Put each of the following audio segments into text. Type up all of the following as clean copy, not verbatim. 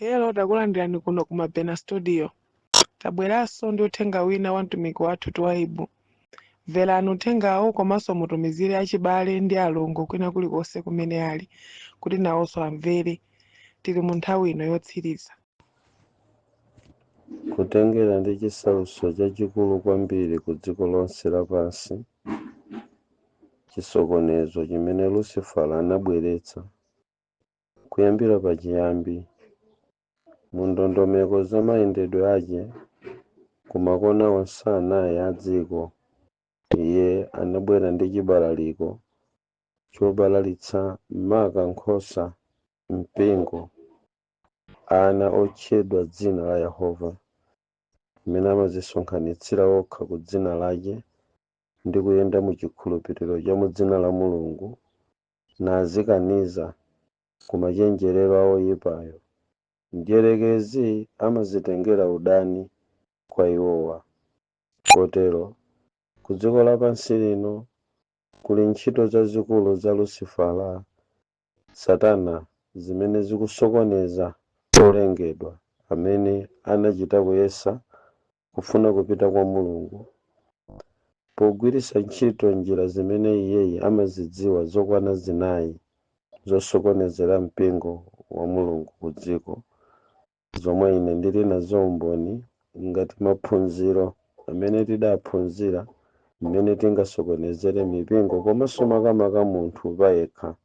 Hello, takulandirani kuno ku Mabena Studio. Tabweranso ndi uthenga wina wa mtumiki wathu Twaibu. Mverani uthengawo komanso mutumizire achibale ndi alongo kwina kulikonse kumene ali kuti nawonso amvere. Tili mu nthawi ino yotsiriza. Kutengera ndi chisautso chachikulu kwambiri ku dziko lonse lapansi, chisokonezo chimene Lucifer anabweretsa kuyambira pachiyambi mu ndondomeko za mayendedwe ake ku makona onse anayi a dziko, iye anabwera ndi chibalaliko chobalalitsa maka nkhosa, mpingo, ana otchedwa dzina la Yehova, amene amadzisonkhanitsira okha ku dzina lake ndi kuyenda mu chikhulupiriro cha mu dzina la Mulungu, nazikaniza ku machenjerero a oyipayo. Mdierekezi amazitengera udani kwa iwowa. Kotero ku dziko lapansi lino kuli ntchito zazikulu za Lucifera, Satana, zimene zikusokoneza olengedwa amene anachita kuyesa kufuna kupita kwa Mulungu pogwiritsa ntchito njira zimene iyeyi amazidziwa zokwana zinayi zosokonezera mpingo wa Mulungu ku dziko, zomwe ine ndili nazo umboni ngati maphunziro amene tidaphunzira mmene tingasokonezere mipingo komanso makamaka munthu payekha.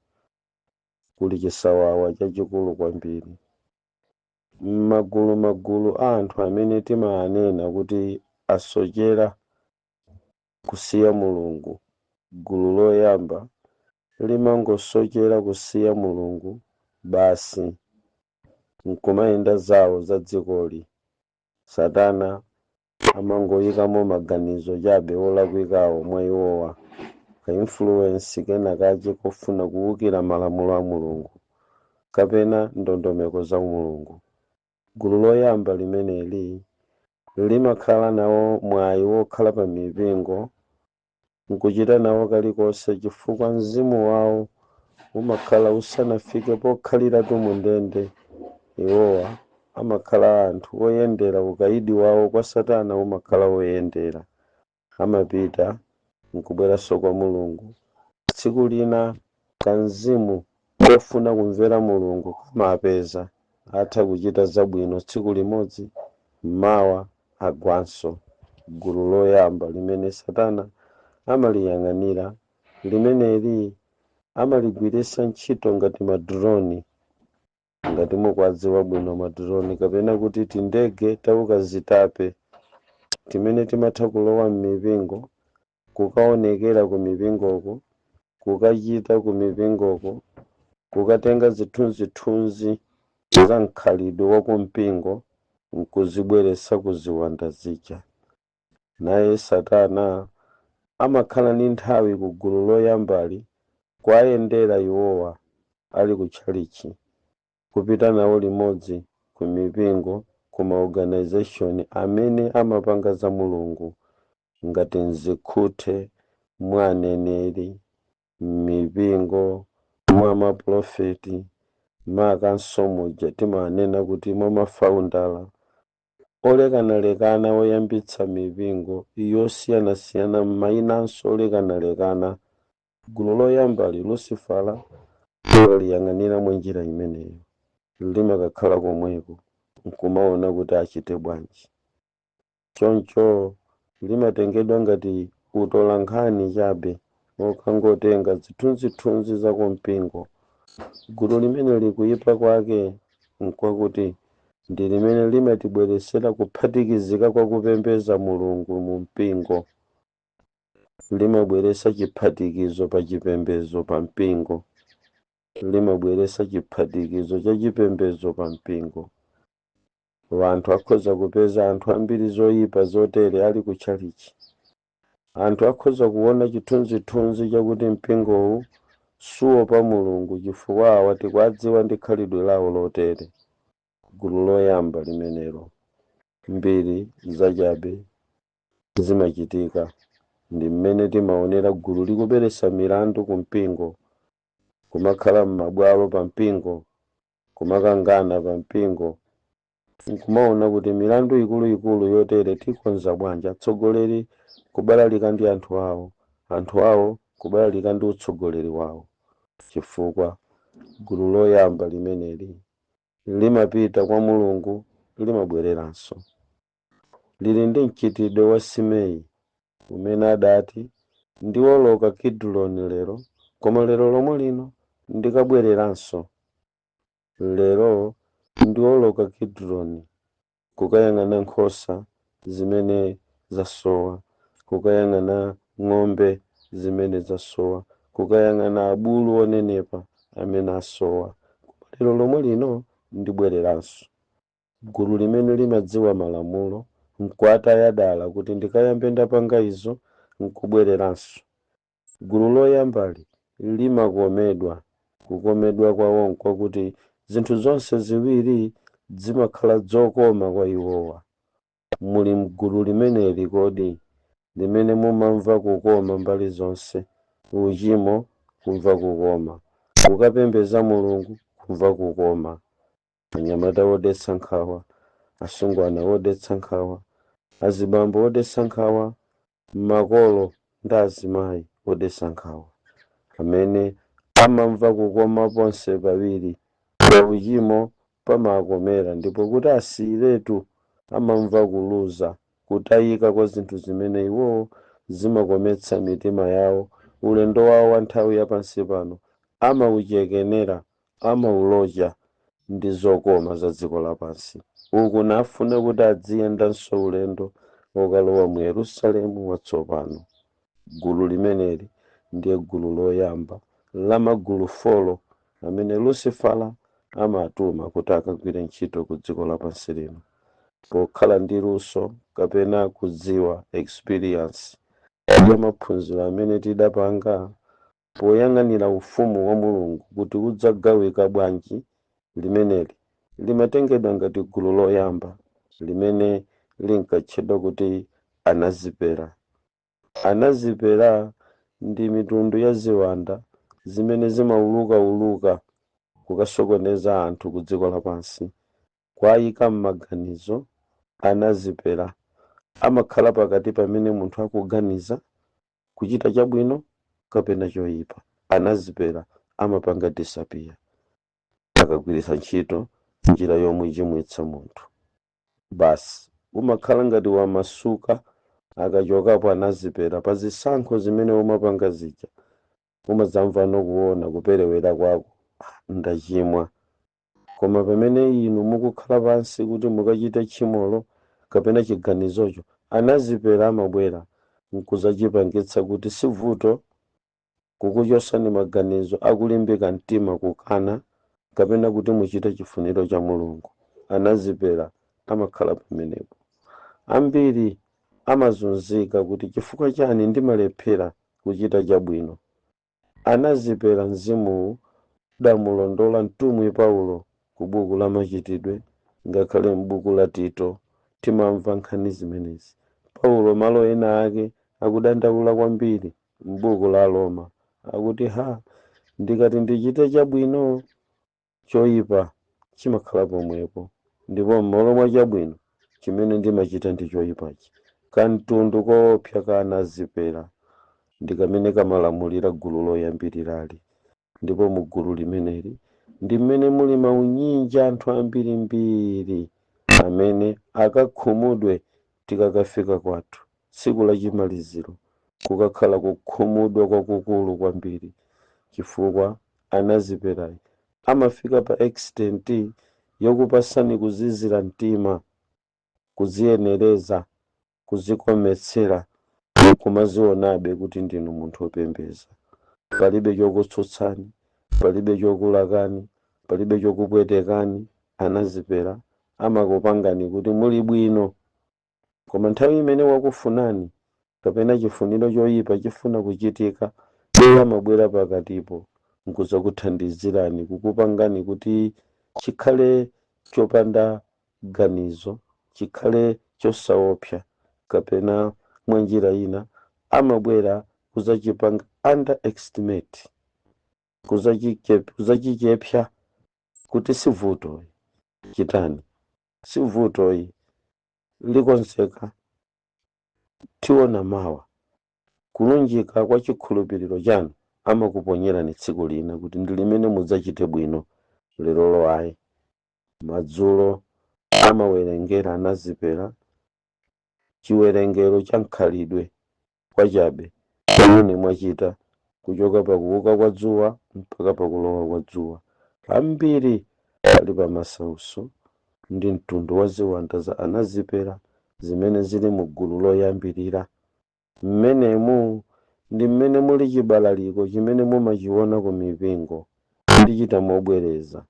Kuli chisawawa chachikulu kwambiri m'magulu magulu a anthu amene timaanena kuti asochera kusiya Mulungu. Gulu loyamba limangosochera kusiya Mulungu basi nkumayenda zawo za dzikoli. Satana amangoyikamo maganizo chabe olakwikawo mwa iwowa, ka influence kena kache kofuna kuwukira malamulo a Mulungu kapena ndondomeko za Mulungu. Gulu loyamba limeneli limakhala nawo mwayi wokhala pa mipingo nkuchita nawo kalikonse, chifukwa mzimu wawo umakhala usanafike pokhaliratu mu ndende. Iwowa amakhala anthu oyendera, ukaidi wawo kwa Satana umakhala woyendera, amapita nkubweranso kwa Mulungu. Tsiku lina kamzimu kofuna kumvera Mulungu kamapeza, atha kuchita zabwino tsiku limodzi, mawa agwanso. Gulu loyamba limene Satana amaliyang'anira limeneli amaligwiritsa ntchito ngati ma drone. Ngati mukuwadziwa bwino ma drone, kapena kuti tindege taukazitape timene timatha kulowa m'mipingo, kukaonekera ku mipingoko, kukachita ku mipingoko, kukatenga zithunzithunzi za mkhalidwe wa kumpingo nkuzibweretsa ku ziwanda zija. Naye Satana amakhala ndi nthawi ku gulu loyambali kuwayendera iwowa ali ku tchalichi, kupita nawo limodzi ku mipingo, ku ma organization amene amapanga za Mulungu, ngati mzikhuthe mwa aneneri, mipingo mwa maprofeti, makanso muja timanena kuti mwa ma founder olekanalekana oyambitsa mipingo yosiyanasiyana, mayinanso olekanalekana. Gulu loyambali Lucifera liyang'anira mwa njira imeneyo, limakakhala komweko nkumaona kuti achite bwanji. Choncho limatengedwa ngati utola nkhani chabe okangotenga zithunzithunzi za kumpingo. Gulu limene likuyipa kwake nkwakuti ndi limene limatibweresera kuphatikizika kwa kupembedza Mulungu mu mpingo. Limabweresa chiphatikizo pa chipembedzo pa mpingo, limabweresa chiphatikizo cha chipembedzo pa mpingo. Wanthu akhoza kupeza anthu ambiri zoyipa zotere ali ku tchalichi. Anthu akhoza kuona chithunzithunzi chakuti mpingowu suopa Mulungu, chifukwa awa tikuwadziwa ndi khalidwe lawo lotere. Gulu loyamba limenelo, mbiri zachabe zimachitika. Ndi mmene timaonera gulu likuperesa milandu ku mpingo, kumakhala m'mabwalo pa mpingo, kumakangana pa mpingo. Nkumaona kuti milandu ikuluikulu yotere tikonza bwanji? Atsogoleri kubalalika ndi anthu awo, anthu awo kubalalika ndi utsogoleri wawo, chifukwa gulu loyamba limeneli limapita kwa Mulungu, limabwereranso lili ndi mchitidwe wa Simei umene adati, "Ndiwoloka Kidroni lero, koma lero lomwe lino ndikabwereranso. Lero ndiwoloka Kidroni kukayang'ana nkhosa zimene zasowa, kukayang'ana ng'ombe zimene zasowa, kukayang'ana abulu onenepa amene asowa, koma lero lomwe lino ndibwereranso." Gulu limene limadziwa malamulo nkwatayadala kuti ndikayambe ndapanga izo nkubwereranso. Gulu loyambali limakomedwa. Kukomedwa kwawo nkwakuti zinthu zonse ziwiri zimakhala zokoma kwa iwowa. Muli mgulu limeneli kodi, limene mumamva kukoma mbali zonse? Uchimo kumva kukoma, kukapembeza Mulungu kumva kukoma. Anyamata wodetsa nkhawa, asungwana wodetsa nkhawa, azibambo wodetsa nkhawa, makolo ndi azimayi odetsa nkhawa, amene amamva kukoma ponse pawiri pa uchimo pamakomera, ndipo kuti asiyiretu amamva kuluza, kutayika kwa zinthu zimene iwowo zimakometsa mitima yawo. Ulendo wawo wa nthawi yapansi pano amauchekenera, amaulocha ndi zokoma za dziko lapansi, uku nafuna kuti adziyendanso ulendo okalowa mu Yerusalemu watsopano. Gulu limeneli ndiye gulu loyamba la magulu four amene Lucifera amatuma kuti akagwire ntchito ku dziko lapansi lino. Pokhala ndi luso kapena kudziwa, experience ya maphunziro amene tidapanga poyang'anira ufumu wa Mulungu kuti udzagawika bwanji, limeneli limatengedwa ngati gulu loyamba limene linkatchedwa kuti anazipera. Anazipera ndi mitundu ya ziwanda zimene zimaulukauluka kukasokoneza anthu ku dziko lapansi, kwayika m'maganizo. Anazipera amakhala pakati pamene munthu akuganiza kuchita chabwino kapena choyipa. Anazipera amapanga disappear akagwiritsa ntchito njira yomwe ichimwitsa munthu. Basi, umakhala ngati wamasuka akachokapo anazipera. Pa zisankho zimene umapanga zija, umadzamva nokuona kuperewera kwako, "Ah, ndachimwa." Koma pamene inu mukukhala pansi kuti mukachite tchimolo kapena chiganizocho, anazipera amabwera nkuzachipangitsa kuti sivuto, kukuchosani maganizo akulimbika mtima kukana kapena kuti muchite chifuniro cha Mulungu. Anazipera amakhala pamenepo. Ambiri amazunzika kuti, "Chifukwa chani ndimalephera kuchita chabwino?" Anazipera mzimuwu udamulondola mtumwi Paulo ku buku la Machitidwe, ngakhale m'buku la Tito timamva nkhani zimenezi. Paulo malo ena ake akudandaula kwambiri m'buku la Roma, akuti, "Ha, ndikati ndichite chabwino, choyipa chimakhala pomwepo, ndipo m'malo mwa chabwino chimene ndimachita ndi choyipachi." Kamtundu koopsa ka anazipera ndi kamene kamalamulira gulu loyambirirali, ndipo mu gulu limeneli ndi mmene muli maunyinji anthu ambirimbiri amene akakhumudwe tikakafika kwathu tsiku lachimaliziro. Kukakhala kukhumudwa kwakukulu kwambiri, chifukwa anaziperayi amafika pa extent yokupasani kuzizira mtima, kuziyenereza, kuzikometsera, kumazionabe kuti ndinu munthu wopembeza. Palibe chokutsutsani, palibe chokulakani, palibe chokupwetekani. Anazipera amakupangani kuti muli bwino, koma nthawi imene wakufunani kapena chifuniro choyipa chifuna kuchitika, iye amabwera pakatipo nkuzakuthandizirani kukupangani kuti chikhale chopanda ganizo, chikhale chosaopsa, kapena mwa njira ina amabwera kuzachipanga underestimate, kuzachichepsa kuti sivuto, chitani. Si vutoyi, likonzeka, tiona mawa. Kulunjika kwa chikhulupiriro chanu amakuponyerani tsiku lina kuti ndi limene mudzachite bwino. Lerolo ayi. Madzulo amawerengera anazipera chiwerengero cha nkhalidwe kwachabe pamene mwachita kuchoka pakuuka kwa dzuwa mpaka pakulowa kwa dzuwa. Ambiri ali pamasautso ndi mtundu wa ziwanda za anazipera zimene zili mu gulu loyambirira. Mmenemu ndi mmene muli chibalaliko chimene mumachiona ku mipingo. Ndichita mobwereza: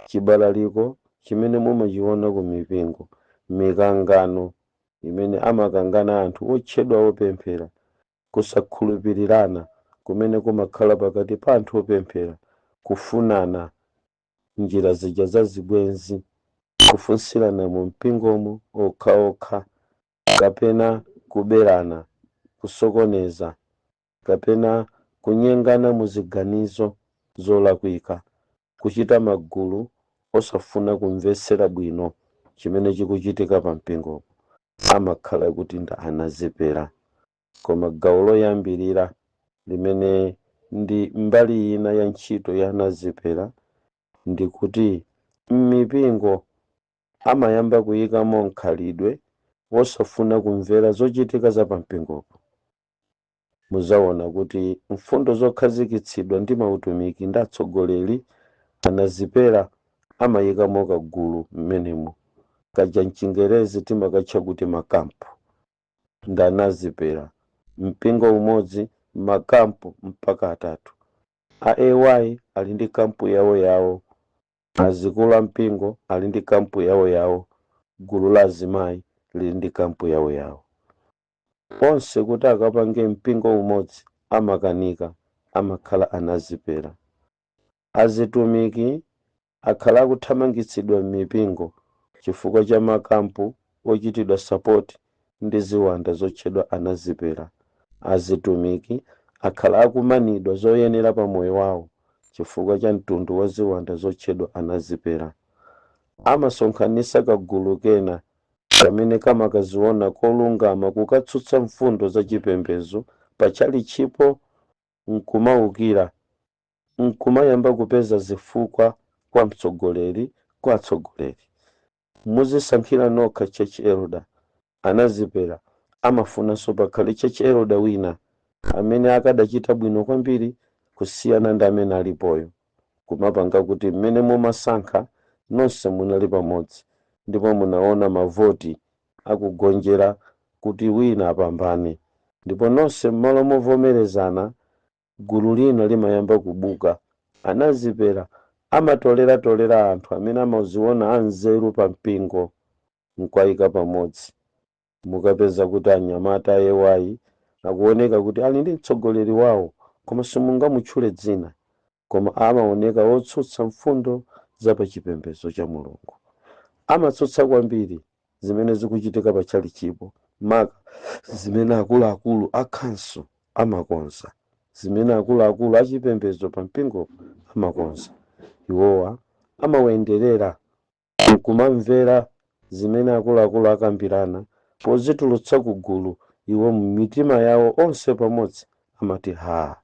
chibalaliko chimene mumachiona ku mipingo, mikangano imene amakangana anthu otchedwa opemphera, kusakhulupirirana kumene kumakhala pakati pa anthu opemphera, kufunana njira zija za zibwenzi, kufunsirana mu mpingomo okhaokha, kapena kuberana, kusokoneza kapena kunyengana mu ziganizo zolakwika, kuchita magulu osafuna kumvetsera bwino chimene chikuchitika pa mpingopo, amakhala kuti ndi anazipera. Koma gawo loyambirira limene ndi mbali ina ya ntchito ya anazipera ndikuti m'mipingo amayamba kuyikamo nkhalidwe wosafuna kumvera zochitika za pampingopo. Muzaona kuti mfundo zokhazikitsidwa ndi mautumiki ndi atsogoleri, anazipera amayikamo kagulu mmenemo, kaja mchingerezi timakatcha kuti ma camp. Ndi anazipera, mpingo umodzi ma camp mpaka atatu. A AY ali ndi camp yawo yawo, azikulu a mpingo ali ndi camp yawo yawo, gulu la azimayi lili ndi camp yawo yawo. Onse kuti akapange mpingo umodzi amakanika, amakhala anazipera. Azitumiki akhala akuthamangitsidwa m'mipingo chifukwa cha ma camp ochitidwa support ndi ziwanda zotchedwa anazipera. Azitumiki akhala akumanidwa zoyenera pa moyo wawo chifukwa cha mtundu wa ziwanda zotchedwa anazipera. Amasonkhanitsa kagulu kena kamene kamakaziona kolungama kukatsutsa mfundo za chipembedzo pachalichipo, nkumaukira, nkumayamba kupeza zifukwa kwa mtsogoleri, kwa atsogoleri. Muzisankhira nokha church elder. Anazipera amafunanso pakhale church elder wina amene akadachita bwino kwambiri kusiyana ndi amene alipoyo, kumapanga kuti mmene mumasankha nonse munali pamodzi ndipo munaona mavoti akugonjera kuti wina apambane, ndipo nonse m'malo movomerezana, gulu lina limayamba kubuka. Anazipera amatoleratolera anthu amene amaziona anzeru pa mpingo nkwayika pamodzi. Mukapeza kuti anyamata AY akuoneka kuti ali ndi mtsogoleri wawo, koma simungamutchule dzina, koma amaoneka otsutsa mfundo za pachipembedzo cha Mulungu, amatsutsa kwambiri zimene zikuchitika pachalichipo, maka zimene akuluakulu a council amakonza, zimene akuluakulu achipembedzo pa mpingo amakonza. Iwowa amawenderera nkumamvera zimene akuluakulu akambirana pozitulutsa kugulu. Iwo mmitima yawo onse pamodzi amati, "Ha,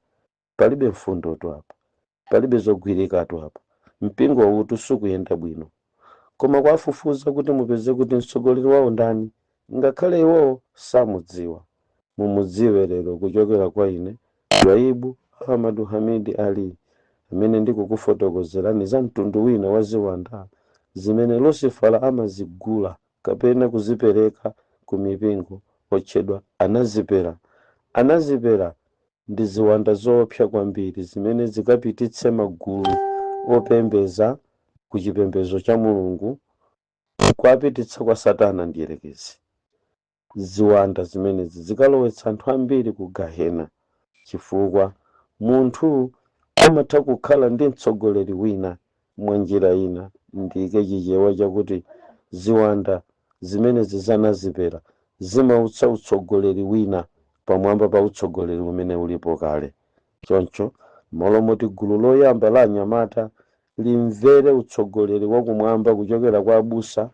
palibe mfundotu apa, palibe zogwirikatu apa, mpingo utu sukuyenda bwino." Koma kwafufuza kuti mupeze kuti mtsogoleri wawo ndani, ngakhale iwowo samudziwa. Mumudziwe lero kuchokera kwa ine, Twaibu Ahmadu Hamidi Ali, amene ndikukufotokozerani za mtundu wina wa ziwanda zimene Lucifera amazigula kapena kuzipereka ku mipingo, otchedwa anazipera. Anazipera ndi ziwanda zoopsa kwambiri zimene zikapititse magulu opembeza ku chipembedzo cha Mulungu kuapititsa kwa Satana ndiyerekezi. Ziwanda zimenezi zikalowetsa anthu ambiri ku gahena, chifukwa munthu amatha kukhala ndi mtsogoleri wina mwa njira ina. Ndike Chichewa chakuti ziwanda zimenezi zanazipera zimautsa utsogoleri wina pamwamba pa utsogoleri umene ulipo kale. Choncho malo moti gulu loyamba la anyamata limvere utsogoleri wakumwamba kuchokera kwa abusa,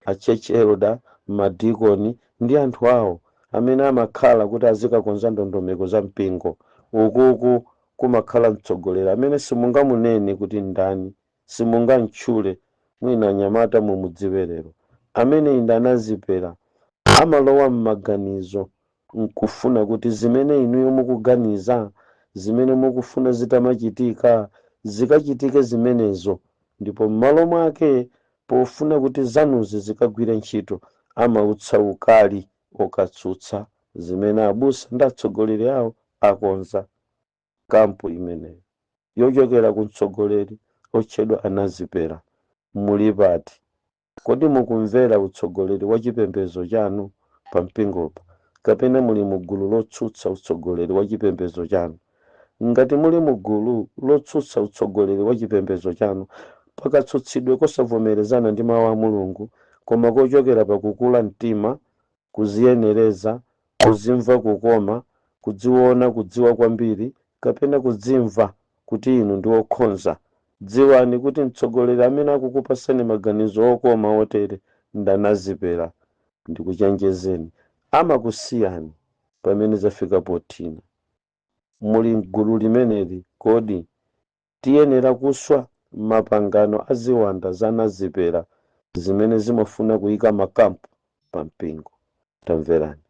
A church elder, madikoni ndi anthu awo amene amakhala kuti azikakonza ndondomeko za mpingo. Ukuku kumakhala mtsogoleri amene simungamunene kuti ndani, simungamtchule, mwina anyamata mumudziwe lero. Amene inde anazipera, amalowa m'maganizo nkufuna kuti zimene inuyo mukuganiza, zimene mukufuna zitamachitika, zikachitike zimenezo. Ndipo m'malo mwake, pofuna kuti zanuzi zikagwire ntchito, amautsa ukali okatsutsa zimene abusa ndi atsogoleri awo akonza. Camp imeneyo yochokera ku mtsogoleri otchedwa anazipera, muli pati? Kodi mukumvera utsogoleri wa chipembedzo chanu pa mpingopa, kapena muli mugulu lotsutsa utsogoleri wa chipembedzo chanu? Ngati muli mugulu lotsutsa utsogoleri wa chipembedzo chanu, pakatsutsidwe kosavomerezana ndi mawu a Mulungu, koma kochokera pakukula mtima, kuziyenereza, kuzimva kukoma, kudziona kudziwa kwambiri, kapena kudzimva kuti inu ndi okhonza, dziwani kuti mtsogoleri amene akukupasani maganizo okoma otere ndanazipera. Ndikuchenjezeni, amakusiyani pamene zafika pothina. Muli mgulu limeneli? Kodi tiyenera kuswa mapangano a ziwanda za anazipera zimene zimafuna kuyika ma camp pa mpingo? Tamverani,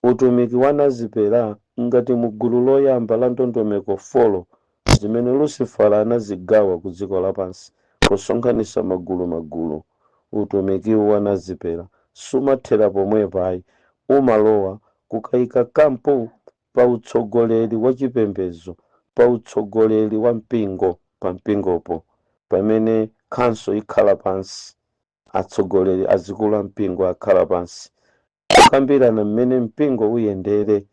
utumiki wa anazipera ngati mugulu loyamba la ndondomeko 4 zimene Lucifera anazigawa ku dziko lapansi posonkhanitsa magulu magulu, utumikiwu wa anazipera sumathera pomwepo ayi. Umalowa kukayika camp pa utsogoleri wa chipembedzo, pa utsogoleri wa mpingo. Pa mpingopo, pamene council ikhala pansi, atsogoleri azikulu a mpingo akhala pansi kukambirana mmene mpingo uyendere,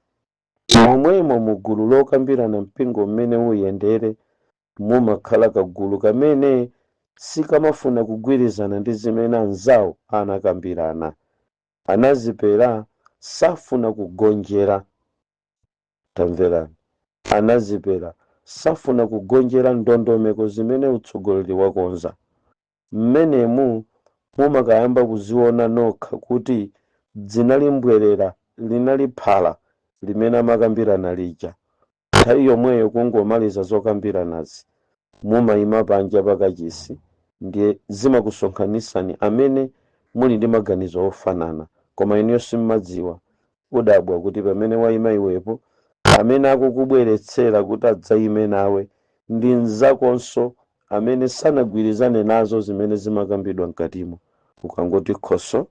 momwemo mugulu lokambirana mpingo mmene uyendere mumakhala kagulu kamene sikamafuna kugwirizana ndi zimene anzawo anakambirana. Anazipera safuna kugonjera. Tamverani, anazipera safuna kugonjera ndondomeko zimene utsogoleri wakonza. Mmenemu mumakayamba kuziona nokha kuti dzinali mbwerera, linali phala limene amakambirana lija. Nthawi yomweyo kungomaliza zokambiranazi, mumayima panja pakachisi, ndiye zimakusonkhanisani amene muli ndi maganizo ofanana, koma inuyo simmadziwa. Udabwa kuti pamene wayima iwepo, amene akukubweretsera kuti adzayime nawe ndi mnzakonso amene sanagwirizane nazo zimene zimakambidwa mkatimo. Ukangoti khoso,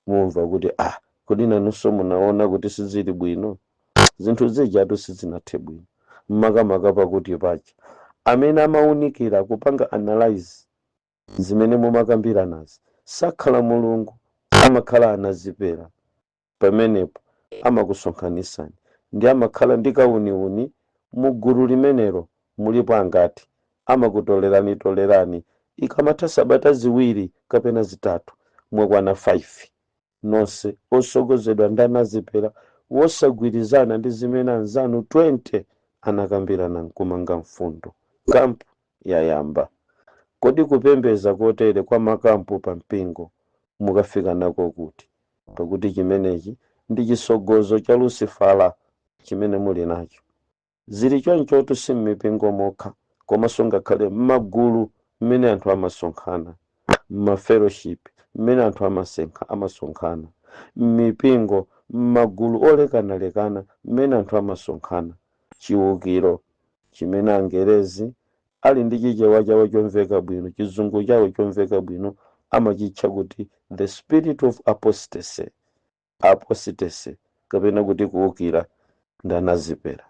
mumva kuti, "Ah, kodi nanunso munaona kuti sizili bwino? Zinthu zijatu sizinathe bwino, mmakamaka pakuti paja." Amene amawunikira, kupanga analyze zimene mumakambiranazi, sakhala Mulungu, amakhala anazipera. Pamenepo amakusonkhanisani ndi amakhala ndi kauniuni mugulu limenelo. Mulipo angati? Amakutolerani tolerani. Ikamatha sabata 2 kapena 3, mwakwana 5 nonse osogozedwa ndi anazipera, wosagwirizana ndi zimene anzanu 20 anakambirana nkumanga mfundo. Camp yayamba. Kodi kupembeza kotere kwa ma camp pa mpingo mukafika nako kuti? Pakuti chimenechi ndi chisogozo cha Lucifera chimene muli nacho. Zili chonchotu si m'mipingo mokha, komanso ngakhale m'magulu mmene anthu amasonkhana, m'ma fellowship mmene anthu amasonkhana, m'mipingo, m'magulu olekanalekana mmene anthu amasonkhana. Chiwukiro chimene Angerezi ali ndi Chichewa chawo chomveka bwino, Chizungu chawo chomveka bwino, amachitcha kuti the spirit of apostasy. Apostasy kapena kuti kuwukira ndi anazipera,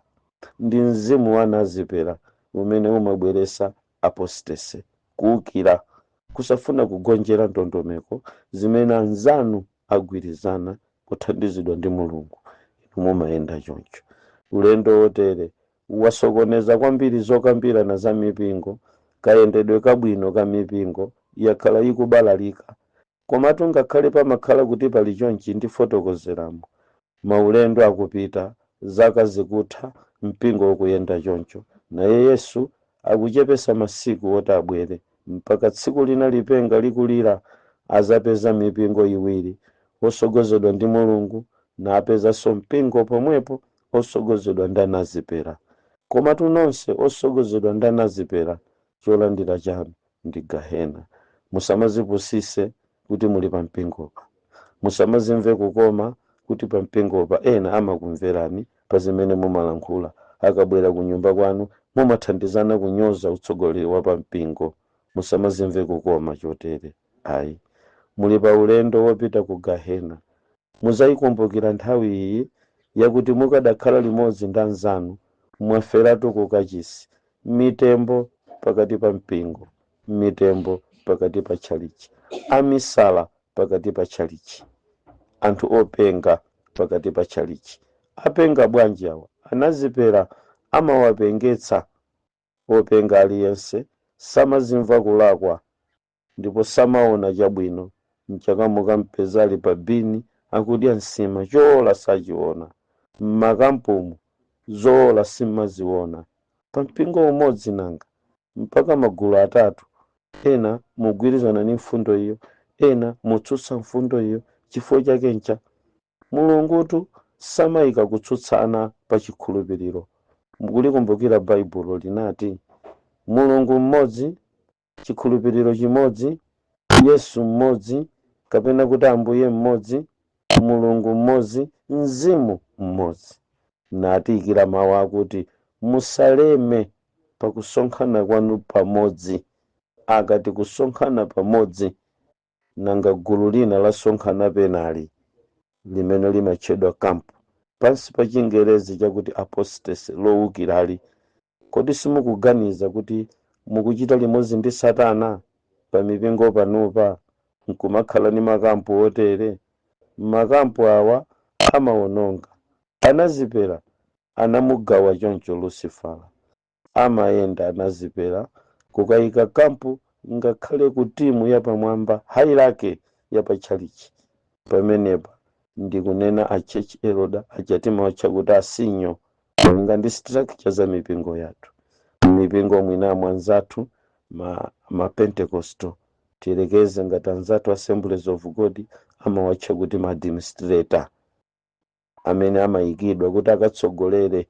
ndi mzimu wa anazipera umene umabweresa apostasy, kuwukira, kusafuna kugonjera ndondomeko zimene anzanu agwirizana kuthandizidwa ndi Mulungu. Inu mumayenda choncho. Ulendo wotere wasokoneza kwambiri zokambirana za mipingo. Kayendedwe kabwino ka mipingo yakhala ikubalalika. Komatu ngakhale pamakhala kuti pali chonchi, ndifotokozeramo, maulendo akupita, zaka zikutha, mpingo ukuyenda choncho, naye Yesu akuchepesa masiku oti abwere, mpaka tsiku lina lipenga likulira. Azapeza mipingo iwiri, osogozedwa ndi Mulungu, napezanso mpingo pomwepo osogozedwa ndi anazipera. Komatu nonse osogozedwa ndi anazipera, cholandira chanu ndi gahena. Musamazipusise kuti muli pa mpingopa, musamazimve kukoma kuti pa mpingopa ena amakumverani pa zimene mumalankhula. Akabwera ku nyumba kwanu mumathandizana kunyoza utsogoleri wa pampingo. Musamazimve kukoma chotere, ayi. Muli pa ulendo wopita ku gahena. Muzayikumbukira nthawi iyi yakuti mukadakhala limodzi ndi anzanu mwaferatu ku kachisi, mitembo pakati pa mpingo, mitembo pakati pa tchalichi, amisala pakati pa tchalichi, anthu openga pakati pa tchalichi. Apenga bwanji awa? Anazipera amawapengetsa. Openga aliyense samazimva kulakwa ndipo samaona chabwino. Mchakamuka mpezali pa bini akudya nsima, choola sachiona. Mmakampumu zoola simmaziona. Pa mpingo umodzi nanga mpaka magulu atatu, ena mugwirizana ndi mfundo iyo, ena mutsutsa mfundo iyo. Chifukwa chake ncha Mulungutu samayika kutsutsana pa chikhulupiriro. Mukulikumbukira Baibulo linati Mulungu mmodzi, chikhulupiriro chimodzi, Yesu mmodzi, kapena kuti Ambuye mmodzi, Mulungu mmodzi, Mzimu mmodzi. Natiyikira mawu akuti musaleme pakusonkhana kwanu pamodzi. Akati kusonkhana pamodzi, nanga gulu lina lasonkhana penali limene limatchedwa camp pansi pa Chingerezi chakuti apostasy lowukirali, kodi simukuganiza kuti mukuchita limodzi ndi Satana pa mipingo panopa nkumakhala ndi makampu otere? Makampu awa amawononga. Anazipera anamugawa choncho Lucifera. Amayenda anazipera kukayika kampu ngakhale ku timu yapamwamba, hierarchy yapatchalichi. Pamenepa ndikunena a church elder achatimawatcha kuti a senior, malinga ndi structure za mipingo yathu. Mipingo mwinamo anzathu ma Pentecostal, tiyerekeze ngati anzathu Assemblies of God, amawatcha kuti ma administrator amene amayikidwa kuti akatsogolere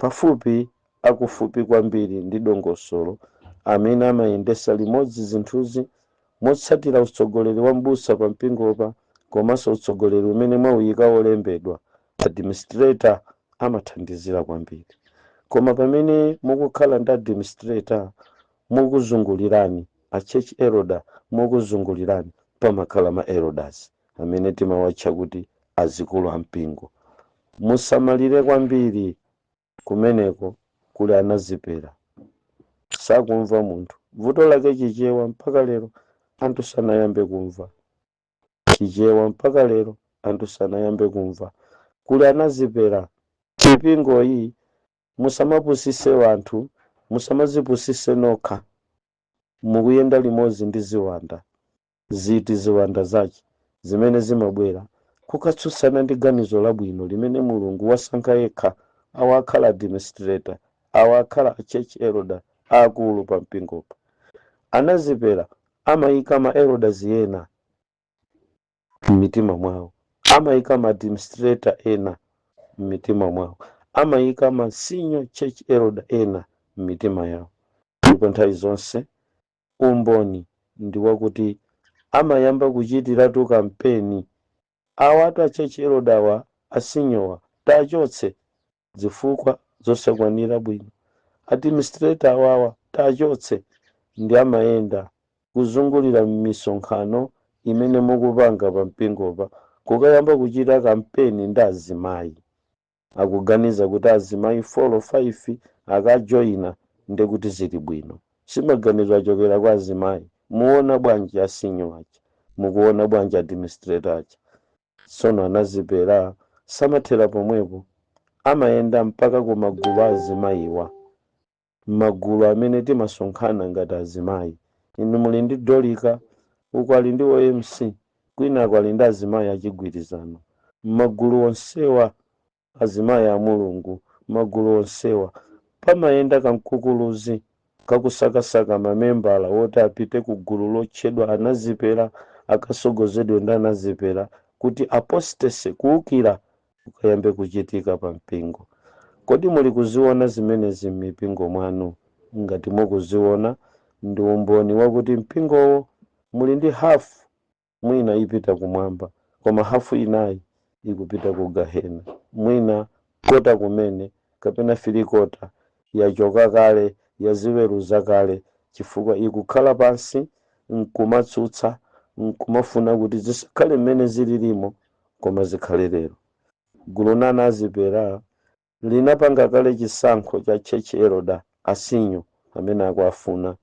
pafupi, akufupi kwambiri ndi dongosolo, amene amayendesa limodzi zinthuzi motsatira utsogoleri wa mbusa pa mpingopa komanso utsogoleri umene mwawuyika wolembedwa. Administrator amathandizira kwambiri. Koma pamene mukukhala ndi administrator mukuzungulirani, a church elder mukuzungulirani, pamakhala ma elders amene timawatcha kuti azikulu ampingo. Musamalire kwambiri, kumeneko kuli anazipera, sakumva munthu. Vuto lake Chichewa mpaka lero anthu sanayambe kumva Chichewa, mpaka lero anthu sanayambe kumva. Kuli anazipera. Mipingo iyi, musamapusise wanthu, musamazipusise nokha. Mukuyenda limodzi ndi ziwanda. Ziti ziwanda zache zimene zimabwera kukatsutsana ndi ganizo labwino limene Mulungu wasankha yekha? Awa akhala administrator, awa akhala a church elder, akulu pa mpingopa. Anazipera amayika ma elders ena m'mitima mwawo, amayika ma administrator ena m'mitima mwawo, amayika ma senior church elder ena m'mitima yawo. Ndipo nthawi zonse umboni ndi wakuti amayamba kuchitiratu kampeni: awatu a church elder awa, a senior wa tachotse, zifukwa zosakwanira bwino; administrator awawa tachotse. Ndi amayenda kuzungulira m'misonkhano imene mukupanga pa mpingopa kukayamba kuchita kampeni ndi azimayi. Akuganiza kuti azimayi 4 5 akajoyina ndekuti zili bwino. Simaganizo achokera kwa azimayi: muona bwanji a senior aja? Mukuona bwanji administrator aja? Tsono anazipera samathera pomwepo, amayenda mpaka ku magulu a azimayiwa, magulu amene timasonkhana ngati azimayi. Inu muli ndi Dorika, uku ali ndi OMC, kwinako ali ndi azimayi achigwirizano. Magulu onsewa azimayi a Mulungu, magulu onsewa pamayenda kamkukuluzi kakusakasaka mamembala woti apite ku gulu lotchedwa anazipera. Akasogozedwe ndi anazipera kuti apostasy, kuwukira, kukayambe kuchitika pa mpingo. Kodi muli kuziona zimenezi m'mipingo mwanu? Ngati mukuziona, ndi umboni wakuti mpingowo muli ndi hafu mwina ipita kumwamba, koma hafu inayi ikupita ku gahena, mwina quarter kumene kapena three quarter yachoka kale, yaziweruza kale, chifukwa ikukhala pansi nkumatsutsa, nkumafuna kuti zisakhale mmene zililimo koma zikhale lero. Gulu la anazipera linapanga kale chisankho cha church elder, a senior amene akuafuna.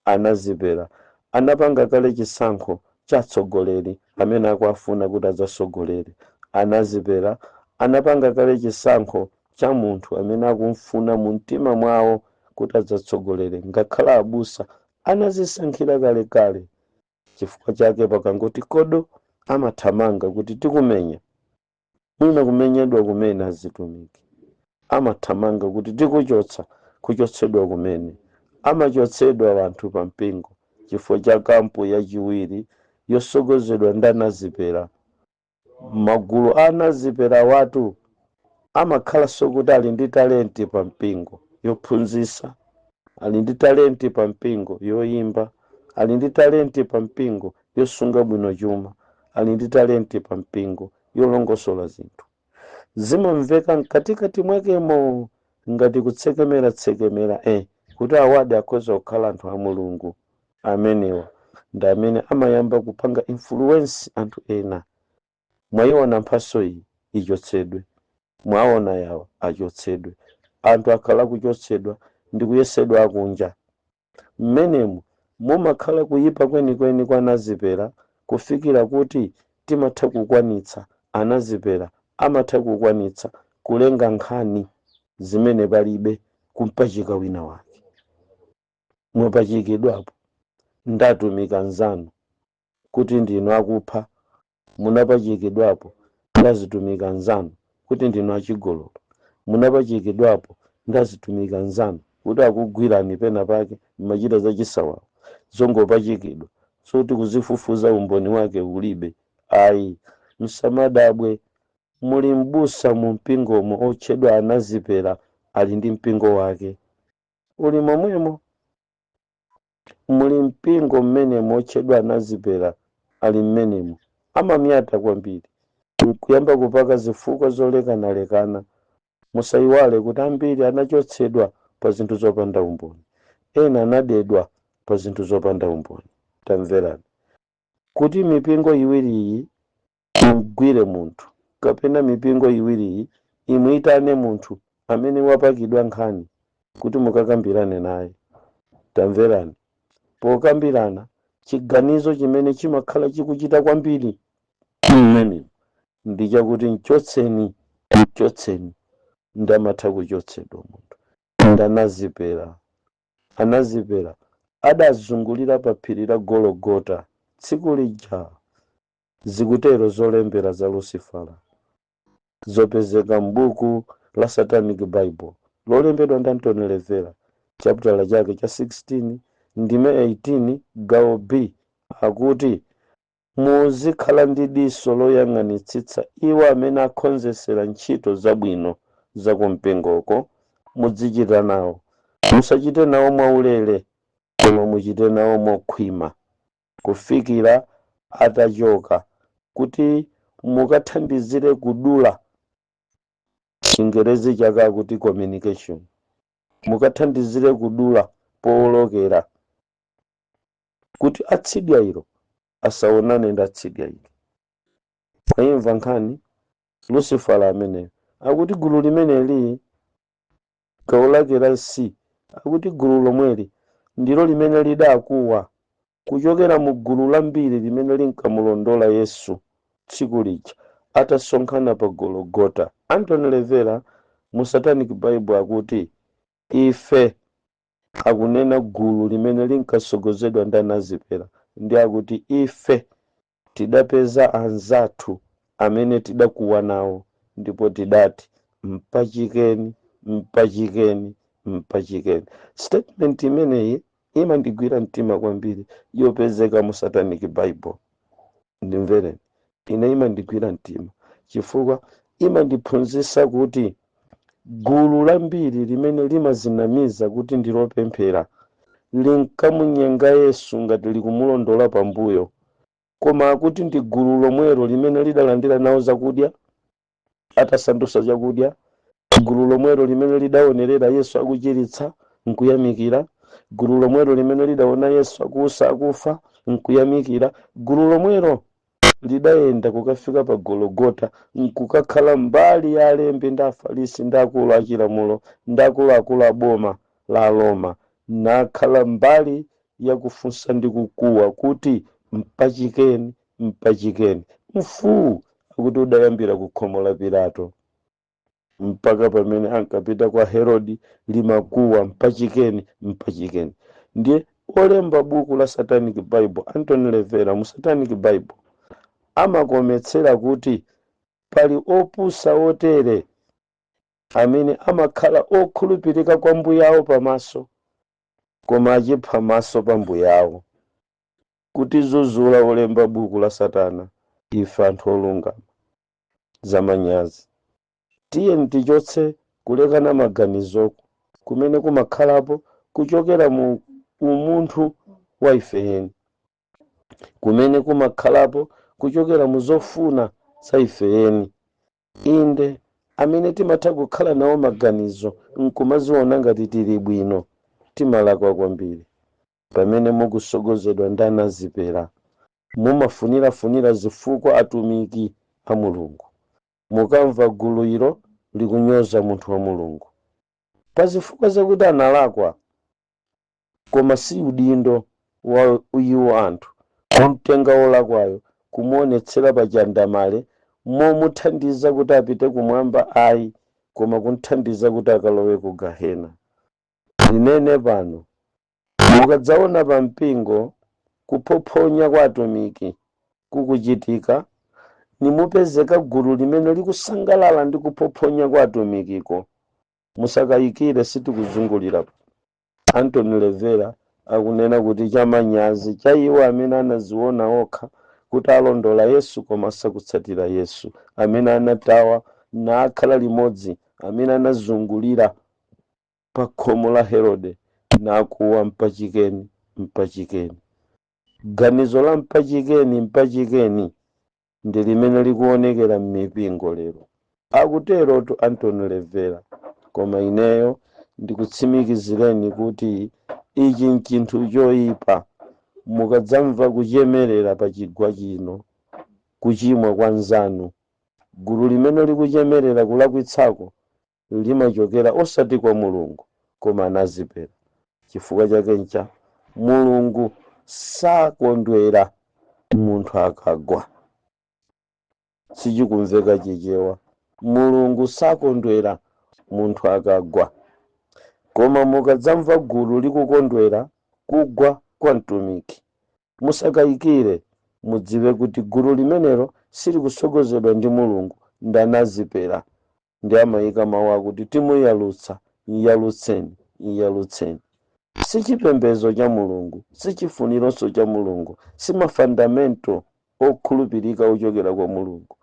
Anazipera anapanga kale chisankho cha atsogoleri amene akuafuna kuti adzasogolere. Anazipera anapanga kale chisankho cha munthu amene akumfuna mu mtima mwawo kuti adzatsogolere. Ngakhale abusa anazisankhira kalekale. Chifukwa chake pakangoti kodo, amathamanga kuti tikumenya, mwina kumenyedwa kumene. Azitumiki amathamanga kuti tikuchotsa, kuchotsedwa kumene. Amachotsedwa wanthu pa mpingo chifukwa cha camp yachiwiri yosogozedwa ndi anazipera. Magulu a anazipera watu amakhalanso kuti ali ndi talent pa mpingo yophunzitsa, ali ndi talent pa mpingo yoyimba, ali ndi talent pa mpingo yosunga bwino chuma, ali ndi talent pa mpingo yolongosola zinthu zimamveka mkatikati mwakemo ngati kutsekemera tsekemera, kuti awadi akhoza kukhala anthu a Mulungu. Amenewa ndi amene amayamba kupanga influence anthu ena. Mwayiona mphaso iyi, ichotsedwe. Mwaona yawa, achotsedwe. Anthu akhala kuchotsedwa ndi kuyesedwa akunja. Mmenemu mumakhala kuyipa kwenikweni kwa anazipera, kufikira kuti timatha kukwanitsa, anazipera amatha kukwanitsa kulenga nkhani zimene palibe, kumpachika wina wake. Mwapachikidwapo ndatumika nzanu kuti ndinu akupha. Munapachikidwapo ndazitumika nzanu kuti ndinu achigololo. Munapachikidwapo ndazitumika nzanu kuti akugwirani pena pake mmachita zachisawawa, zongopachikidwa zoti kuzifufuza umboni wake ulibe ayi. Msamadabwe, muli mbusa mu mpingomo otchedwa anazipera, ali ndi mpingo wake uli momwemo. Muli mpingo mmenemo otchedwa anazipera, ali mmenemo, amamyata kwambiri nkuyamba kupaka zifukwa zolekanalekana. Musayiwale kuti ambiri anachotsedwa pa zinthu zopanda umboni, ena anadedwa pa zinthu zopanda umboni. Tamverani, kuti mipingo iwiriyi imgwire munthu kapena mipingo iwiriyi imuyitane munthu amene wapakidwa nkhani kuti mukakambirane naye, tamverani, pokambirana chiganizo chimene chimakhala chikuchita kwambiri mmenemo ndi chakuti mchotseni, mchotseni. Ndamatha kuchotsedwa munthu ndanazipera. Anazipera adazungulira pa phiri la Gologota tsiku lija, zikutero zolembera za Lucifera zopezeka m'buku la Satanic Bible lolembedwa ndi Antony Levera, chaputala chake cha 16 ndime 18 gawo B, akuti muzikhala ndi diso loyang'anitsitsa iwo amene akhonzesera ntchito zabwino zakumpingoko. Mudzichita nawo, musachite nawo mwaulere, koma muchite nawo mokhwima kufikira atachoka, kuti mukathandizire kudula, Chingerezi chake akuti communication, mukathandizire kudula powolokera kuti atsidya ilo asaonane ndi atsidya ilo. Mwayimva nkhani? Lucifera ameneyo akuti gulu limeneli, gawo lake la C, akuti gulu lomweli ndilo limene lidakuwa kuchokera mu gulu lambiri limene linkamulondola Yesu tsiku lija atasonkhana pa Gologota. Antony Levera mu Satanic Bible akuti ife, akunena gulu limene linkasogozedwa ndi anazipera, ndi akuti ife tidapeza anzathu amene tidakuwa nawo ndipo tidati, "Mpachikeni, mpachikeni, mpachikeni." Statement imeneyi imandigwira mtima kwambiri, yopezeka mu Satanic Bible. Ndimvereni, ine imandigwira mtima chifukwa imandiphunzitsa kuti gulu lambiri limene limazinamiza kuti ndilopemphera linkamunyenga Yesu ngati likumulondola pambuyo, koma akuti ndi gulu lomwelo limene lidalandira nawo zakudya atasandutsa chakudya, gulu lomwelo limene lidaonerera Yesu akuchiritsa nkuyamikira, gulu lomwelo limene lidaona Yesu akuusa akufa nkuyamikira, gulu lomwelo lidayenda kukafika pa Gologota nkukakhala mbali ya alembi ndi Afarisi ndi akulu achilamulo ndi akuluakulu a boma la Roma, nakhala mbali yakufunsa ndi kukuwa kuti, "Mpachikeni, mpachikeni!" Mfuu akuti udayambira ku khomo la Pilato mpaka pamene ankapita kwa Herodi, limakuwa, "Mpachikeni, mpachikeni!" Ndiye olemba buku la Satanic Bible, Anthony Levera, mu Satanic Bible amakometsera kuti pali opusa otere amene amakhala okhulupirika kwa mbuyawo pamaso, koma achipha maso pa mbuyawo. Kutizuzula olemba buku la satana ife anthu olungama, zamanyazi. Tiye tichotse kulekana maganizoko kumene kumakhalapo kuchokera mu umunthu wa ifeyeni, kumene kumakhalapo kuchokera mu zofuna za ifeyeni. Inde, amene timatha kukhala nawo maganizo nkumaziona ngati tili bwino, timalakwa kwambiri. Pamene mukusogozedwa ndi anazipera, mumafunirafunira zifukwa atumiki a Mulungu. Mukamva gulu ilo likunyoza munthu wa Mulungu pa zifukwa zakuti analakwa, koma si udindo wa iwo anthu kumtenga wolakwayo kumuonetsera pa chandamale momuthandiza kuti apite kumwamba, ayi, koma kumthandiza kuti akalowe ku gahena. Linene pano, mukadzaona pa mpingo kuphophonya kwa atumiki kukuchitika, nimupezeka gulu limene likusangalala ndi kuphophonya kwa atumikiko, musakayikire, sitikuzungulira. Anthony Levera akunena kuti chamanyazi cha iwo amene anaziona okha kuti alondola Yesu koma sakutsatira Yesu, amene anatawa nakhala limodzi, amene anazungulira pa khomo la Herode nakuwa, "Mpachikeni, mpachikeni!" Ganizo la "mpachikeni, mpachikeni" ndi limene likuonekera m'mipingo lero, akuterotu Anthony Levera. Koma ineyo ndikutsimikizireni kuti ichi nchinthu choyipa. Mukadzamva kuchemerera pa chigwa chino kuchimwa kwa nzanu, gulu limene likuchemerera kulakwitsako limachokera osati kwa Mulungu koma anazipera. Chifukwa chake ncha Mulungu sakondwera munthu akagwa. Sichikumveka Chichewa. Mulungu sakondwera munthu akagwa, koma mukadzamva gulu likukondwera kugwa kwa mtumiki, musakayikire, mudziwe kuti gulu limenelo silikusogozedwa ndi Mulungu, ndi anazipera, ndi amayika mawu akuti, "Timuyalutsa, yalutseni, yalutseni." Si chipembedzo cha Mulungu, si chifunironso cha Mulungu, si mafundamental okhulupirika ochokera kwa Mulungu.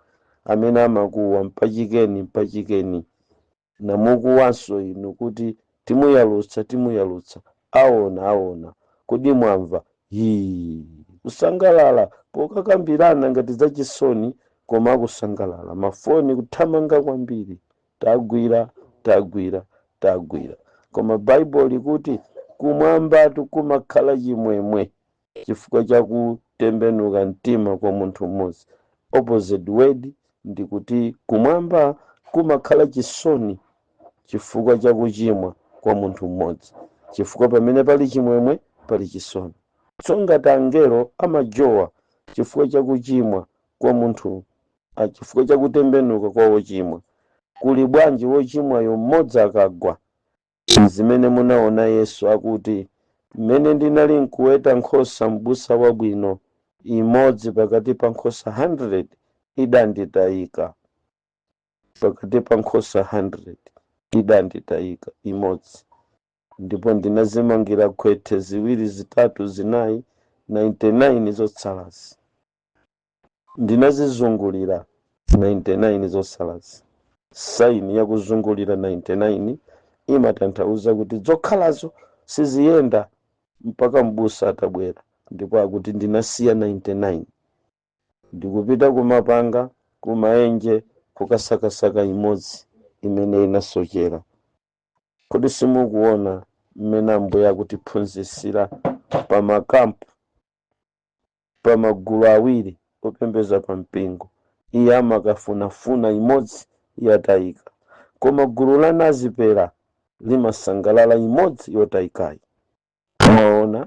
Amene amakuwa, "Mpachikeni, mpachikeni," namukuwanso inu kuti, "Timuyalutsa, timuyalutsa," aona, aona. Kodi mwamva hii kusangalala pokakambirana ngati zachisoni, koma akusangalala, mafoni kuthamanga kwambiri, "Tagwira, tagwira, tagwira!" Koma Baibulo likuti kumwambatu kumakhala chimwemwe chifukwa chakutembenuka mtima kwa munthu mmodzi. Opposite word ndikuti kumwamba kumakhala chisoni chifukwa chakuchimwa kwa munthu mmodzi, chifukwa pamene pali chimwemwe pali chisoni. So ngati angelo amajowa chifukwa chakuchimwa kwa munthu, chifukwa chakutembenuka kwa wochimwa, kuli bwanji wochimwayo mmodzi akagwa? Zimene munaona Yesu akuti, "Mmene ndinali nkuweta nkhosa, m'busa wabwino, imodzi pakati pa nkhosa 100 idanditayika." Pakati pa nkhosa 100 idanditayika imodzi, ndipo ndinazimangira khwethe ziwiri, zitatu, zinayi, 99 zotsalazi. Ndinazizungulira 99 zosalazi. Sign yakuzungulira 99 imatanthauza kuti zokhalazo siziyenda mpaka mbusa atabwera. Ndipo akuti ndinasiya 99, ndikupita kumapanga, kumaenje, kukasakasaka imodzi imene inasochera. Kodi simukuona mmene Ambuye akutiphunzitsira pa makampu, pa magulu awiri opembeza pa mpingo? Iye amakafunafuna imodzi yatayika, koma gulu la nazipera limasangalala imodzi yotayikayi. Mwaona,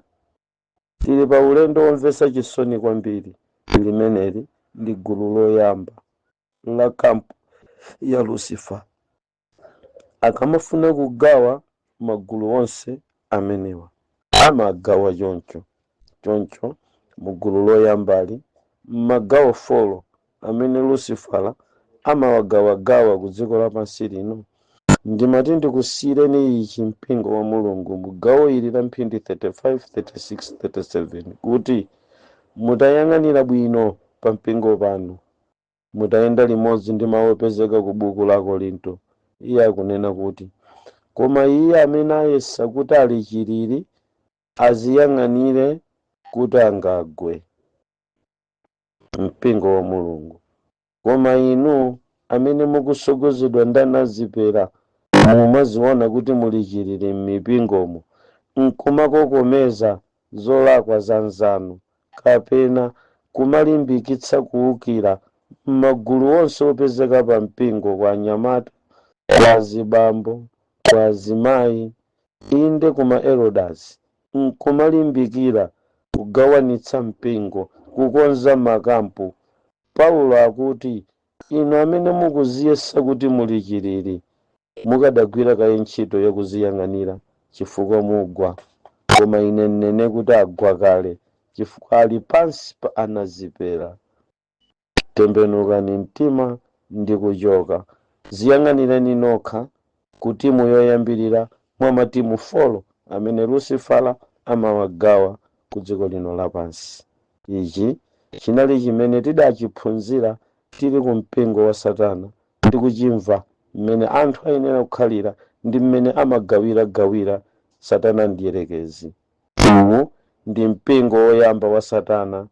tili pa ulendo womvetsa chisoni kwambiri. Limeneli ndi gulu loyamba la kampu ya Lucifer. Akamafuna kugawa magulu onse amenewa, amagawa choncho choncho. Mugulu loyambali, mmagawo 4 amene Lucifera amawagawagawa ku dziko lapansi lino, ndimati ndikusiyireni ichi, mpingo wa Mulungu, mu gawo ili la mphindi 35, 36, 37, kuti mutayang'anira bwino pa mpingo pano, mutayenda limodzi ndi mawu opezeka ku buku la Korinto. Iye akunena kuti, "Koma iye amene ayesa kuti ali chilili aziyang'anire kuti angagwe." Mpingo wa Mulungu, koma inu amene mukusogozedwa ndi anazipera, mumaziona kuti muli chilili m'mipingomo, nkumakokomeza zolakwa za nzanu kapena kumalimbikitsa kuwukira m'magulu onse opezeka pa mpingo, kwa anyamata, kwa azibambo, kwa azimayi, inde kuma elders, nkumalimbikira kugawanitsa mpingo, kukonza makampu, Paulo akuti inu amene mukuziyesa kuti muli chilili, mukadagwira kaye ntchito yakuziyang'anira, chifukwa mugwa. Koma ine nnene kuti agwa kale, chifukwa ali pansi pa anazipera. Tembenukani mtima ndi kuchoka, ziyang'anireni nokha ku timu yoyambirira mwa matimu 4 amene Lucifera amawagawa ku dziko lino lapansi. Ichi chinali chimene tidachiphunzira tili ku mpingo wa Satana, ndi kuchimva mmene anthu ayenera kukhalira ndi mmene amagawiragawira Satana ndiyerekezi. Uwu ndi mpingo woyamba wa Satana,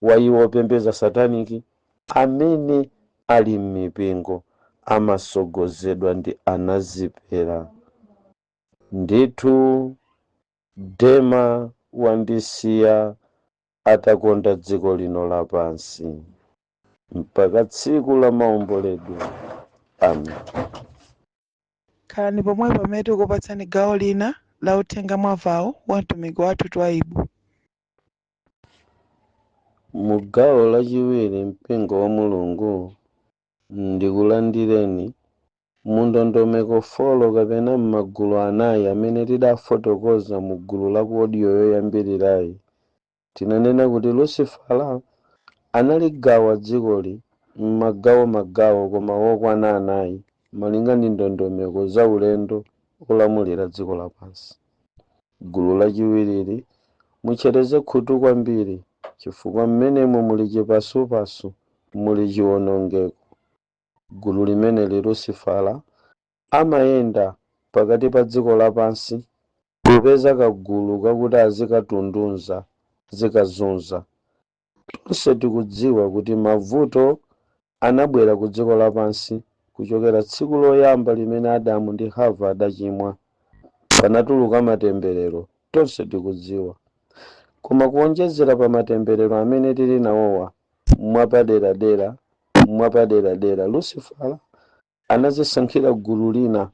wa iwo opembeza satanic amene ali m'mipingo, amasogozedwa ndi anazipera. Ndithu Dema wandisiya, atakonda dziko lino lapansi, mpaka tsiku la maomboledwe. Amen. Khalani pomwe pamene tikupatsani gawo lina la uthenga mwavawo wa mtumiki wathu Twaibu. Mu gawo lachiwiri, mpingo wa Mulungu, ndikulandireni mu ndondomeko 4 kapena m'magulu anayi amene tidafotokoza mu gulu la audio yoyambirirayi. Tinanena kuti Lucifera analigawa dzikoli m'magawo magawo, koma wokwana anayi, malinga ndi ndondomeko za ulendo olamulira dziko lapansi. Gulu lachiwiriri, muchereze khutu kwambiri, chifukwa mmenemo muli chipasupasu, muli chiwonongeko. Gulu limeneli, Lucifera amayenda pakati pa dziko lapansi kupeza kagulu kakuti azikatundunza, zikazunza. Tonse tikudziwa kuti mavuto anabwera ku dziko lapansi kuchokera tsiku loyamba limene Adamu ndi Hava adachimwa. Panatuluka matemberero, tonse tikudziwa. Koma kuonjezera pa matemberero amene tili nawowa, mwapaderadera mwapaderadera Lucifera anazisankhira gulu lina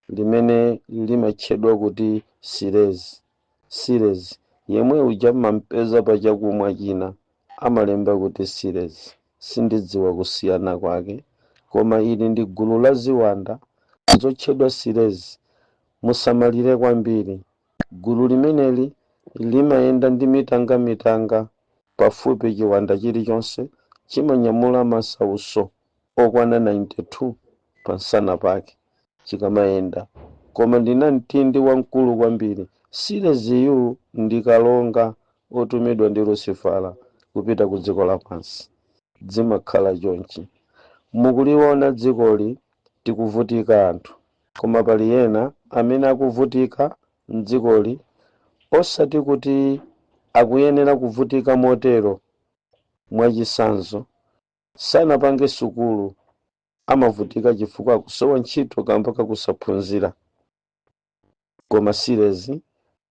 limene limatchedwa kuti Sirezi. Sirezi yemwe uja mampeza pa chakumwa china, amalemba kuti Sirezi. Sindidziwa kusiyana kwake, koma ili ndi gulu la ziwanda zotchedwa Sirezi. Musamalire kwambiri. Gulu limeneli limayenda ndi mitangamitanga. Pafupi chiwanda chilichonse chimanyamula masauso okwana 92 pansana pake chikamayenda, koma ndina mtindi wamkulu kwambiri. Sireziyu ndi kalonga otumidwa ndi Lucifera kupita ku dziko lapansi. Zimakhala chonchi. Mukuliona dzikoli, tikuvutika anthu, koma pali ena amene akuvutika mdzikoli osati kuti akuyenera kuvutika motero. Mwachisanzo, sanapange sukulu, amavutika chifukwa akusowa ntchito kamba kakusaphunzira. Koma sirezi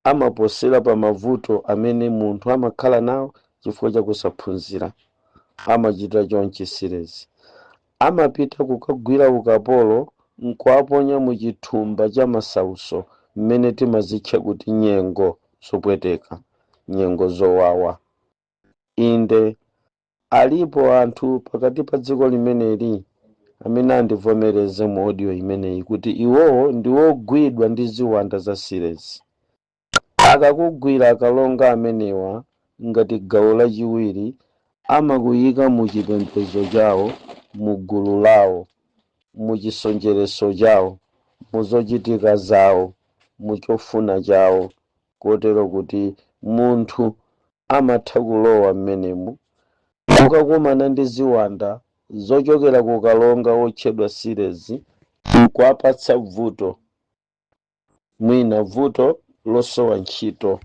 amaposera pa mavuto amene munthu amakhala nawo chifukwa chakusaphunzira. Amachita chonchi sirezi: amapita kukagwira ukapolo nkuaponya mu chithumba cha masauso, mmene timazitcha kuti nyengo zopweteka, nyengo zowawa. Inde, alipo anthu pakati pa dziko limeneli amene andivomereze mu audio imeneyi kuti iwowo ndi wogwidwa ndi ziwanda za sirezi. Akakugwira akalonga amenewa ngati gawo lachiwiri, amakuyika mu chipembedzo chawo, mu gulu lawo, mu chisonjereso chawo, mu zochitika zawo, mu chofuna chawo, kotero kuti munthu amatha kulowa mmenemu kukakumana ndi ziwanda zochokera ku kalonga wotchedwa sirezi, nkuapatsa vuto, mwina vuto losowa ntchito,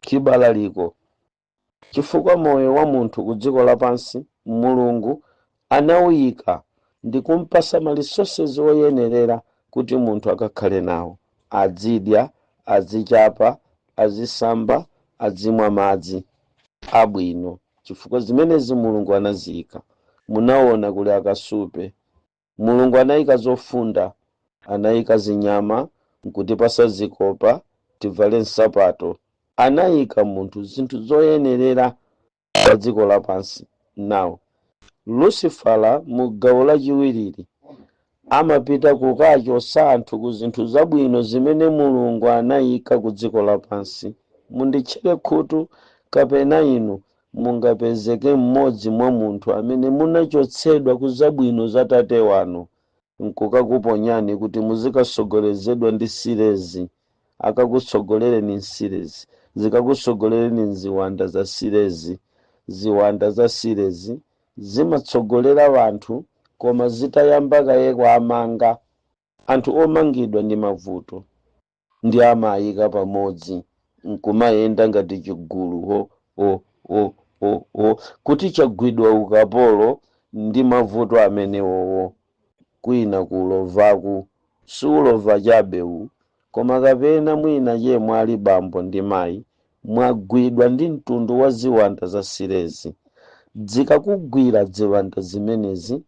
chibalaliko, chifukwa moyo wa munthu ku dziko lapansi Mulungu anawuyika ndi kumpasa ma resources oyenerera kuti munthu akakhale nawo, azidya, azichapa, azisamba, azimwa madzi abwino, chifukwa zimenezi Mulungu anaziyika. Munaona kuli akasupe, Mulungu anayika zofunda, anayika zinyama nkutipasa zikopa tivale, nsapato, anayika munthu zinthu zoyenerera pa dziko lapansi. Nawo Lucifera mu gawo lachiwiriri amapita kukachosa anthu ku zinthu zabwino zimene Mulungu anayika ku dziko lapansi. Munditchere khutu, kapena inu mungapezeke mmodzi mwa munthu amene munachotsedwa ku zabwino za tate wanu nkukakuponyani kuti muzikasogolezedwa ndi sirezi. Akakutsogolereni nsirezi, zikakutsogolereni nziwanda za sirezi. Ziwanda za sirezi zimatsogolera wanthu, koma zitayamba kaye kuamanga anthu omangidwa ndi mavuto, ndi amayika pamodzi nkumayenda ngati chigulu, ho ho ho ho ho, kuti chagwidwa ukapolo ndi mavuto amenewowo. Kwina kulovaku siulova chabe, koma kapena mwina chemwe ali bambo ndi mayi mwagwidwa ndi mtundu wa ziwanda za sirezi. Zikakugwira ziwanda zimenezi,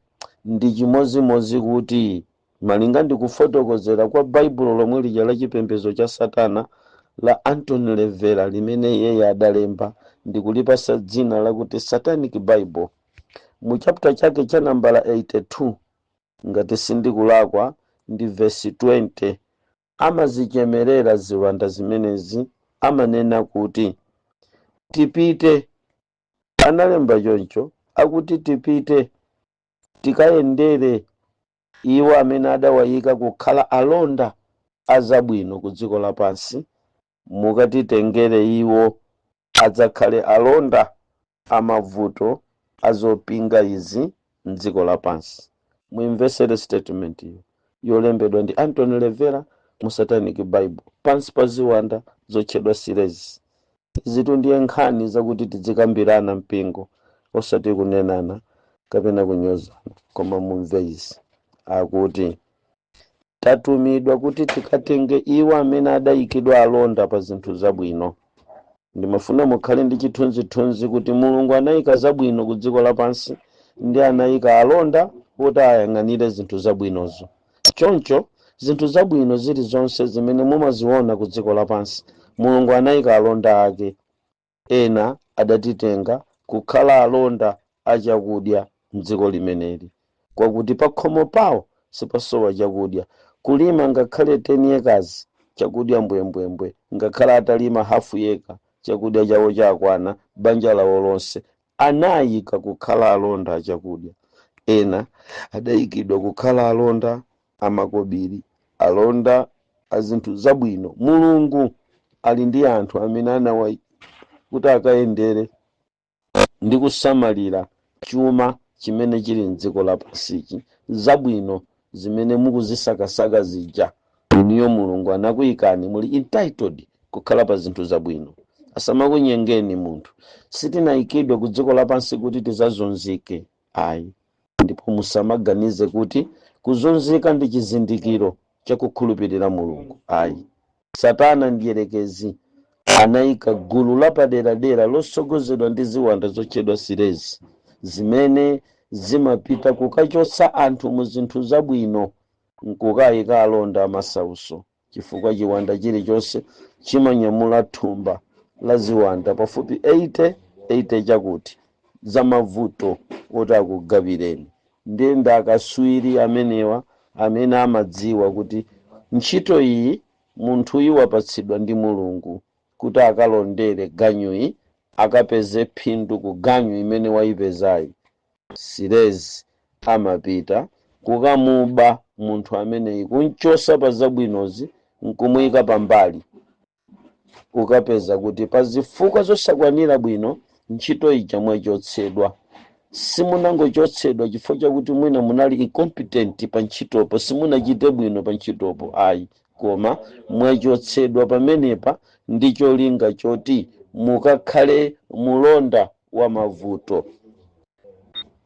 ndi chimozimozi kuti, malinga ndi kufotokozera kwa Baibulo lomwe lija la chipembedzo cha Satana la Anthony Levera, limene iyeyo adalemba ndi kulipasa dzina lakuti Satanic Bible, mu chapter chake cha nambala 82, ngati sindikulakwa ndi vesi 20, amazichemerera ziwanda zimenezi. Amanena kuti tipite, analemba choncho, akuti tipite tikayendere iwo amene adawayika kukhala alonda azabwino ku dziko lapansi, mukatitengere iwo adzakhale alonda amavuto azopinga izi mdziko lapansi. Muimvesere statement iyo yolembedwa ndi Anthony Levera mu Satanic Bible pansi pa ziwanda zotchedwa sirezi. Izitu ndiye nkhani zakuti tizikambirana mpingo, osati kunenana kapena kunyozana, koma mumve izi. Akuti tatumidwa kuti tikatenge iwo amene adayikidwa alonda pa zinthu zabwino. Ndimafuna mukhale ndi chithunzithunzi kuti Mulungu anayika zabwino ku dziko lapansi ndi anayika alonda kuti ayang'anire zinthu zabwinozo. Choncho zinthu zabwino zilizonse zimene mumaziona ku dziko lapansi, Mulungu anayika alonda ake. Ena adatitenga kukhala alonda achakudya mdziko limeneli, kwakuti pa khomo pawo sipasowa chakudya. Kulima ngakhale 10 acres, chakudya mbwembwembwe. Ngakhale atalima hafu yeka, chakudya chawo chakwana banja lawo lonse. Anayika kukhala alonda achakudya. Ena adayikidwa kukhala alonda amakobiri, alonda a zinthu zabwino. Mulungu ali ndi anthu amene anawayika kuti akayendere ndi kusamalira Chuma chimene chili mdziko lapansichi, zabwino zimene mukuzisakasaka zija, inuyo Mulungu anakuyikani muli entitled kukhala pa zinthu zabwino. Asamakunyengeni munthu. Sitinayikidwe ku dziko lapansi kuti tizazunzike, ayi. Ndipo musamaganize kuti kuzunzika ndi chizindikiro chakukhulupirira Mulungu, ayi. Satana ndiyerekezi anayika gulu lapaderadera losogozedwa ndi ziwanda zotchedwa sirezi, zimene zimapita kukachotsa anthu mu zinthu zabwino nkukayika alonda amasauso, chifukwa chiwanda chilichonse chimanyamula thumba la ziwanda pafupi 80 80 chakuti zamavuto oti akugawireni. Ndiye ndakaswiri amenewa amene amadziwa kuti ntchito iyi munthuyu wapatsidwa ndi Mulungu kuti akalondere ganyuyi, akapeze phindu ku ganyu imene wayipezayi. Sirezi amapita kukamuba munthu ameneyi, kunchosa pa zabwinozi nkumuyika pambali. Ukapeza kuti pa zifukwa zosakwanira bwino ntchito ija mwachotsedwa. Simunangochotsedwa chifukwa chakuti mwina munali incompetent pa ntchitopo, simunachite bwino pa ntchitopo, ayi, koma mwachotsedwa pamenepa ndi cholinga choti mukakhale mulonda wa mavuto.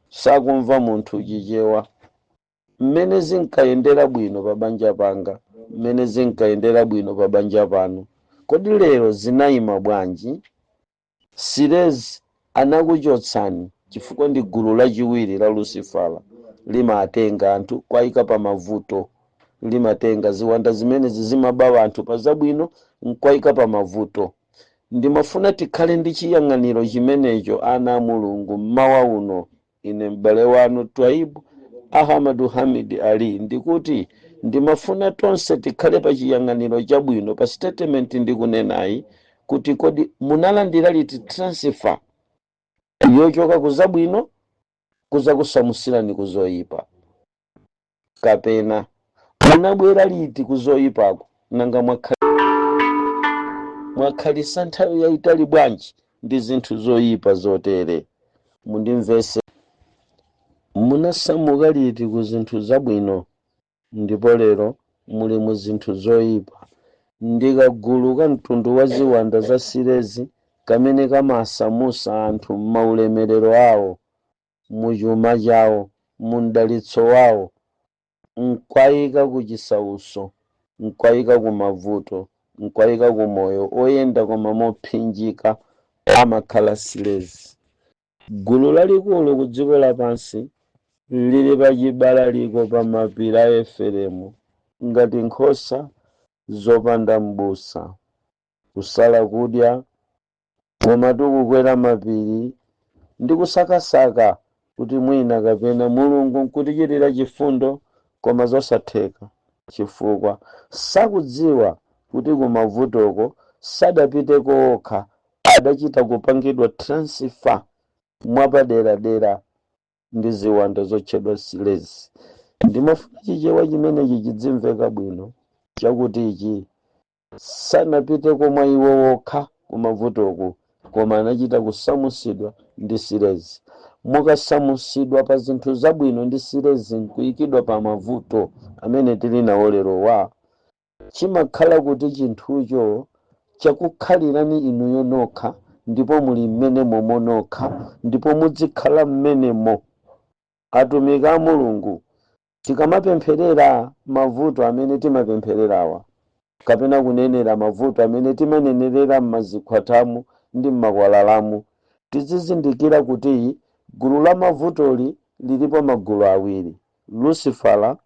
Sakumva munthu Chichewa. Mmene zinkayendera bwino pa banja panga, mmene zinkayendera bwino pa banja pano, kodi lero zinayima bwanji? Sirezi anakuchotsani chifukwa ndi gulu lachiwiri la Lucifera, limatenga anthu kwayika pa mavuto. Limatenga ziwanda zimenezi zimabawa anthu pa zabwino nkwayika pa mavuto. Ndimafuna tikhale ndi chiyang'aniro chimenecho, ana a Mulungu. Mmawa uno ine m'bale wanu Twaibu Ahamadu Hamid Ali ndikuti ndimafuna tonse tikhale pa chiyang'aniro chabwino pa statement ndikunenayi, kuti kodi munalandira liti transfer yochoka ku zabwino kuza kusamusirani ku zoyipa, kapena munabwera liti ku zoyipako? Nanga mwakhalisa nthawi yayitali bwanji ndi zinthu zoyipa zotere? Mundimvese. Munasamuka liti ku zinthu zabwino ndipo lero muli mu zinthu zoyipa? Ndi kagulu ka mtundu wa ziwanda za sirezi kamene kamasamusa anthu m'maulemerero awo, muchuma chawo, mu mdalitso wawo, nkwayika ku chisauso, nkwayika ku mavuto, nkwayika ku moyo oyenda koma mopsinjika. Amakhala sirezi. Gulu lalikulu ku dziko lapansi lili pa chibalaliko pa mapiri a Efereimu ngati nkhosa zopanda m'busa, kusala kudya koma tikukwera mapiri ndi kusakasaka kuti mwina kapena Mulungu nkutichitira chifundo, koma zosatheka, chifukwa sakudziwa kuti kumavutoko sadapiteko okha, adachita kupangidwa transfer mwapaderadera ndi ziwanda zotchedwa silezi. Ndimafuna Chichewa chimenechi chidzimveka bwino, chakuti ichi sanapiteko mwa iwo wokha kumavutoku, koma anachita kusamusidwa ndi sirezi. Mukasamusidwa pa zinthu zabwino ndi sirezi nkuyikidwa pa mavuto amene tili nawo lerowa, chimakhala kuti chinthucho chakukhalirani inuyo nokha, ndipo muli mmene momo nokha, ndipo muzikhala mmenemo. Atumiki a Mulungu, tikamapempherera mavuto amene timapemphererawa, kapena kunenera mavuto amene timanenerera m'mazikhwathamu ndi m'makwalalamu, tizizindikira kuti gulu la mavutoli lilipo magulu awiri. Lucifera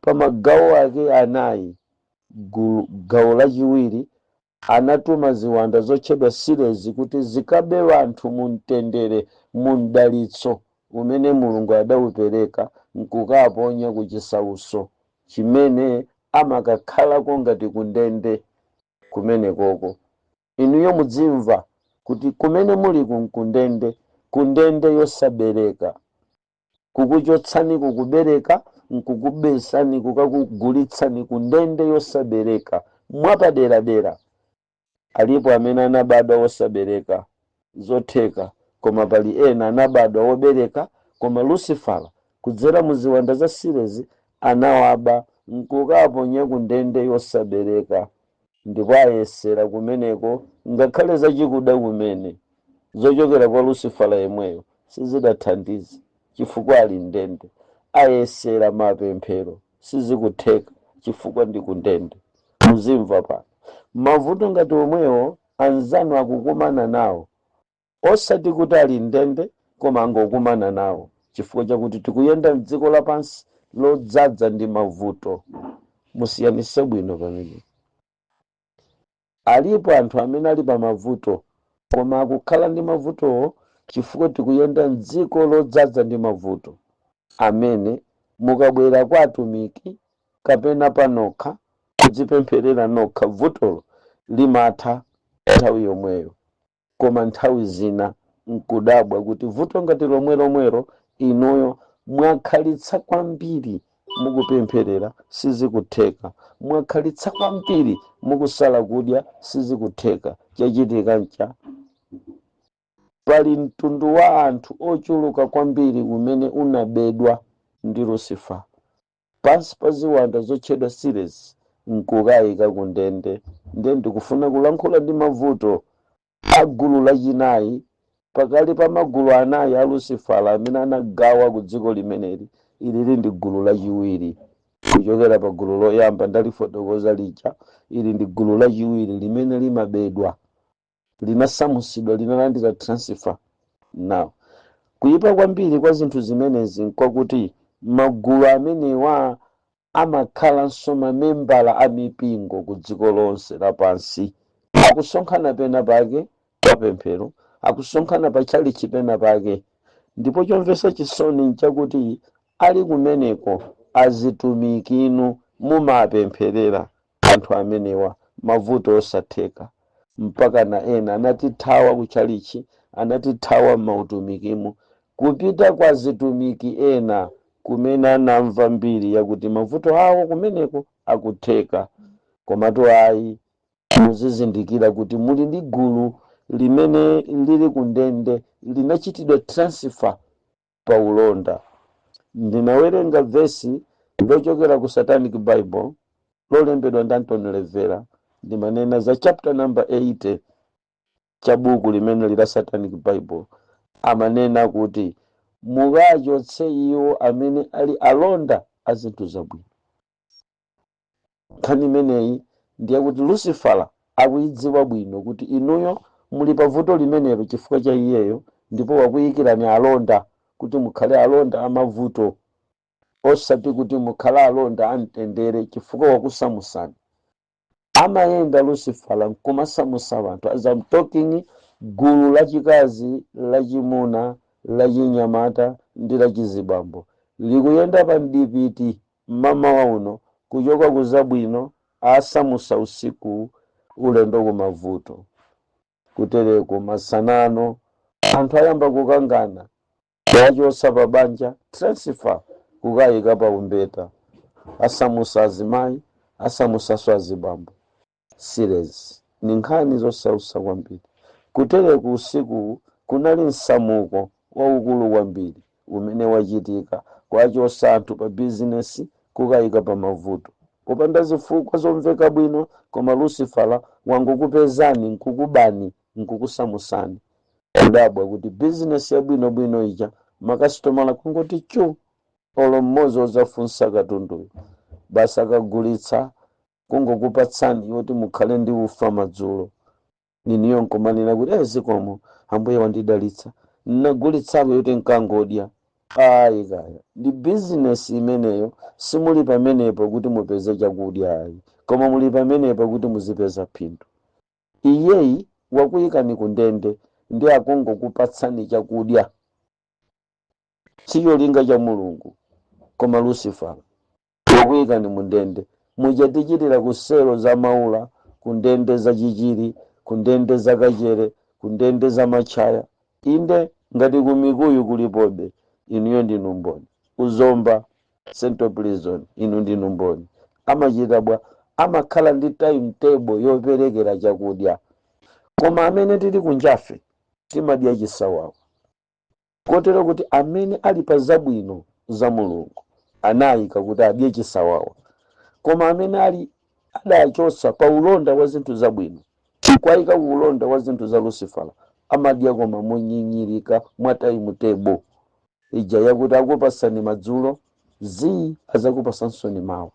pa magawo ake anayi, gulu gawo lachiwiri anatuma ziwanda zotchedwa sirezi kuti zikabe anthu mu mtendere, mu mdalitso umene Mulungu adawupereka, nkukaponya ku chisauso chimene amakakhalako ngati kundende kumenekoko. Inuyo mudzimva kuti kumene muli kundende, kundende yosabereka, kukuchotsani kukubereka nkukubesani, kukakugulitsani kundende yosabereka mwapaderadera. Alipo amene anabadwa wosabereka, zotheka. Koma pali ena anabadwa wobereka, koma Lucifera kudzera mu ziwanda za sirezi anawaba nkukaponya ku ndende yosabereka, ndipo ayesera kumeneko, ngakhale zachikuda kumene zochokera kwa Lucifera yemweyo sizidathandize chifukwa ali ndende. Ayesera mapemphero, sizikutheka chifukwa ndi kundende. Muzimva pano, mavuto ngati omwewo anzanu akukumana nawo, osati kuti ali ndende, koma angokumana nawo chifukwa chakuti tikuyenda mdziko lapansi lodzaza ndi mavuto. Musiyanise bwino pamene alipo anthu amene ali pa mavuto, koma akukhala ndi mavutowo chifukwa tikuyenda mdziko lodzaza ndi mavuto, amene mukabwera kwa atumiki kapena panokha kudzipempherera nokha, vutolo limatha nthawi yomweyo. Koma nthawi zina nkudabwa kuti vuto ngati lomwe lomwero inuyo mwakhalitsa kwambiri mukupempherera, sizikutheka. Mwakhalitsa kwambiri mukusala kudya, sizikutheka. Chachitika ncha? Pali mtundu wa anthu ochuluka kwambiri umene unabedwa ndi Lucifer pansi pa ziwanda zotchedwa series nkukayika ku ndende. Ndiye ndikufuna kulankhula ndi mavuto a gulu lachinayi pakali pa magulu anayi a Lucifera amene anagawa ku dziko limeneli. Ilili ndi gulu lachiwiri kuchokera pa gulu loyamba ndalifotokoza lija. Ili ndi gulu lachiwiri limene limabedwa, linasamusidwa, linalandira transfer. Now, kuyipa kwambiri kwa zinthu zimenezi nkwakuti magulu amenewa amakhalanso mamembala a mipingo ku dziko lonse lapansi. Akusonkhana pena pake papemphero, akusonkhana pa tchalitchi pena pake, ndipo chomvetsa chisoni nchakuti ali kumeneko azitumiki inu mumapempherera anthu amenewa, mavuto osatheka, mpaka na ena anatithawa kutchalitchi, anatithawa m'mautumikimo kupita kwa zitumiki ena kumene anamva mbiri yakuti mavuto awo kumeneko akutheka. Komatu ayi, muzizindikira kuti muli ndi gulu limene lili ku ndende, linachitidwa transfer pa ulonda. Ndinawerenga vesi lochokera ku Satanic Bible lolembedwa ndi Anthony Levera. Ndimanena za chapter number 80 cha buku limene lila Satanic Bible. Amanena kuti mukachotse iwo amene ali alonda a zinthu zabwino. Nkhani imeneyi ndiye kuti Lucifera akuidziwa bwino kuti inuyo muli pa vuto limenelo chifukwa cha iyeyo, ndipo wakuyikirani alonda kuti mukhale alonda amavuto, osati kuti mukhale alonda amtendere, chifukwa wakusamusani. Amayenda Lucifera nkumasamusa anthu. As I'm talking, gulu lachikazi, lachimuna, lachinyamata ndi lachizibambo likuyenda pa mdipiti mmamawa uno kuchoka ku zabwino, asamusa usiku ulendo kumavuto. Kutereko masanano anthu ayamba kukangana, wachosa pa banja, transfer kukayika pa umbeta. Asamusa azimayi, asamusaso azibambo. Serious, ni nkhani zosausa kwambiri. Kutereko usiku kunali msamuko waukulu kwambiri umene wachitika, kwachosa anthu pa bizinesi kukayika pa mavuto popanda zifukwa zomveka bwino, koma Lucifera wangokupezani, nkukubani, nkukusamusani. Kudabwa kuti bizinesi yabwinobwino ija, makasitomala kungoti chu, olo mmodzi ozafunsa katunduyo. Basi, akagulitsa kungokupatsani yoti mukhale ndi ufa madzulo, niniyo nkumanena kuti, "Eh, zikomo Ambuye wandidalitsa, nnagulitsako yoti nkangodya." Ayi kaya, ndi bizinesi imeneyo. Simuli pamenepo kuti mupeze chakudya ayi, koma muli pamenepo kuti muzipeza phindu. Iyeyi wakuyikani ku ndende ndi akungokupatsani chakudya, sicholinga cha Mulungu, koma Lucifer wakuyikani mu ndende. Muchatichitira ku selo za Maula, ku ndende za Chichiri, ku ndende za Kachere, ku ndende za Machaya, inde ngati ku Mikuyu kulipobe, inuyo ndinu mboni. Uzomba Central Prison, inu ndinu mboni. Amachita bwa? Amakhala ndi timetable yoperekera chakudya, koma amene tili kunjafe timadya chisawawa. Kotero kuti amene ali pa zabwino za Mulungu anayika kuti adye chisawawa, koma amene ali adachotsa pa ulonda wa zinthu zabwino kwayika ku ulonda wa zinthu za Lucifera, amadya koma monyinyirika, mwa timetable ija yakuti akupasani madzulo zii, azakupasansoni mawa.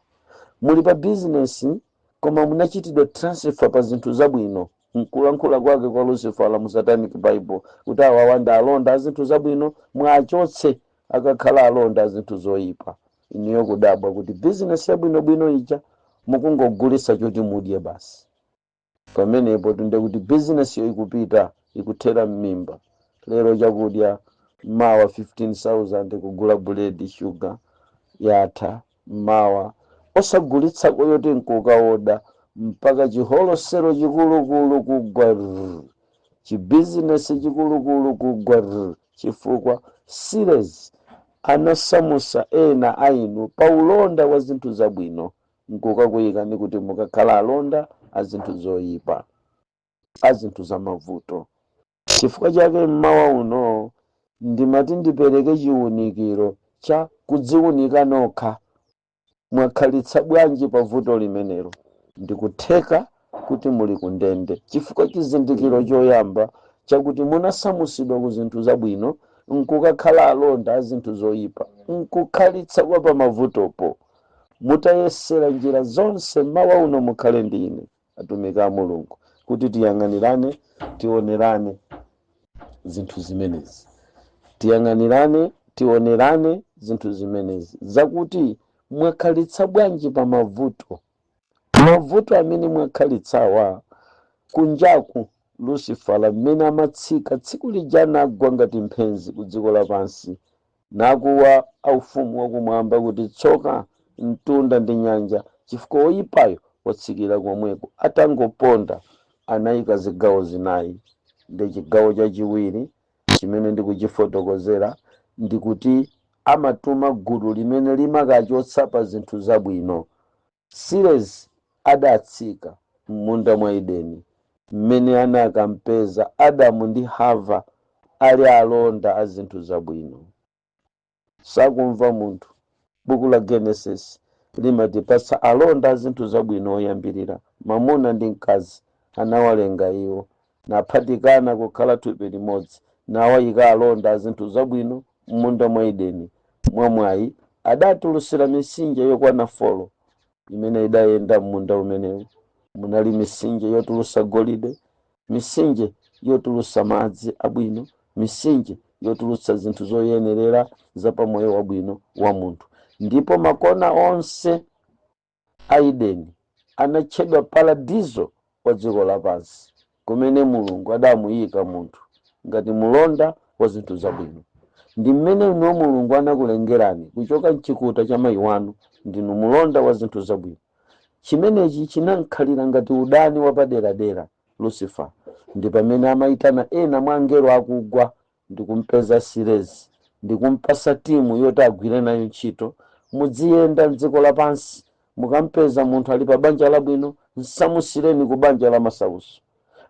Muli pa bizinesi koma munachitidwa transfer pa zinthu zabwino, nkulankhula kwake kwa Lucifera mu Satanic Bible, kuti awawa ndi alonda a zinthu zabwino, mwachotse akakhala alonda a zinthu zoyipa. Iniyo kudabwa kuti bizinesi yabwinobwino ija mukungogulisa choti mudye basi. Pamenepo tunde kuti bizinesi yo ikupita, ikuthera m'mimba. Lero chakudya, mawa 15,000 kugula buledi, shuga yatha, mawa osagulitsako yoti nkukaoda, mpaka chiholosero chikulukulu kugwa rrr, chibizinesi chikulukulu kugwa rrr, chifukwa Sires anasamusa ena ainu pa ulonda wa zinthu zabwino nkukakuyikani kuti mukakhala alonda a zinthu zoyipa, a zinthu zamavuto. Chifukwa chake mmawa uno ndimati ndipereke chiwunikiro cha kudziwunika nokha: mwakhalitsa bwanji pa vuto limenelo? Ndikutheka kuti muli ku ndende, chifukwa chizindikiro choyamba chakuti munasamusidwa ku zinthu zabwino nkukakhala alonda a zinthu zoyipa, nkukhalitsa kwa pamavutopo mutayesera njira zonse. Mmawa uno mukhale ndi ine, atumiki a Mulungu, kuti tiyang'anirane, tionerane zinthu zimenezi, tiyang'anirane, tionerane zinthu zimenezi zakuti mwakhalitsa bwanji pa mavuto. Mavuto amene mwakhalitsawa kunjaku, Lucifera mmene amatsika tsiku lija anagwa ngati mphenzi ku dziko lapansi, nakuwa aufumu wakumwamba kuti, "Tsoka mtunda ndi nyanja, chifukwa woyipayo watsikira komweko." Atangoponda anayika zigawo zinayi. Ndi chigawo chachiwiri chimene ndikuchifotokozera, ndikuti amatuma gulu limene limakachotsa pa zinthu zabwino. Sires adatsika m'munda mwa Edeni mmene anakampeza Adamu ndi Hava ali alonda a zinthu zabwino, sakumva munthu. Buku la Genesis limatipatsa alonda a zinthu zabwino oyambirira, mwamuna ndi mkazi anawalenga iwo, naphatikana kukhala thupi limodzi, nawayika alonda a zinthu zabwino m'munda mwa Edeni. Mwamwayi adatulusira mitsinje yokwana 4 imene idayenda m'munda umenewu. Munali mitsinje yotulusa golide, mitsinje yotulusa madzi abwino, mitsinje yotulutsa zinthu zoyenerera za pamoyo wabwino wa munthu. Ndipo makona onse a Edeni anatchedwa paradizo wa dziko lapansi, kumene Mulungu adamuyika munthu ngati mulonda wa zinthu zabwino. Ndi mmene inu Mulungu anakulengerani kuchoka mchikuta cha mayi wanu, ndinu mulonda wa zinthu zabwino. Chimenechi chinankhalira ngati udani wapaderadera Lucifer. Ndi pamene amayitana ena mwa angelo akugwa ndikumpeza Sirezi ndikumpasa timu yoti agwire nayo ntchito. Muziyenda mdziko lapansi, mukampeza munthu ali pa banja labwino, nsamusireni ku banja la masauso.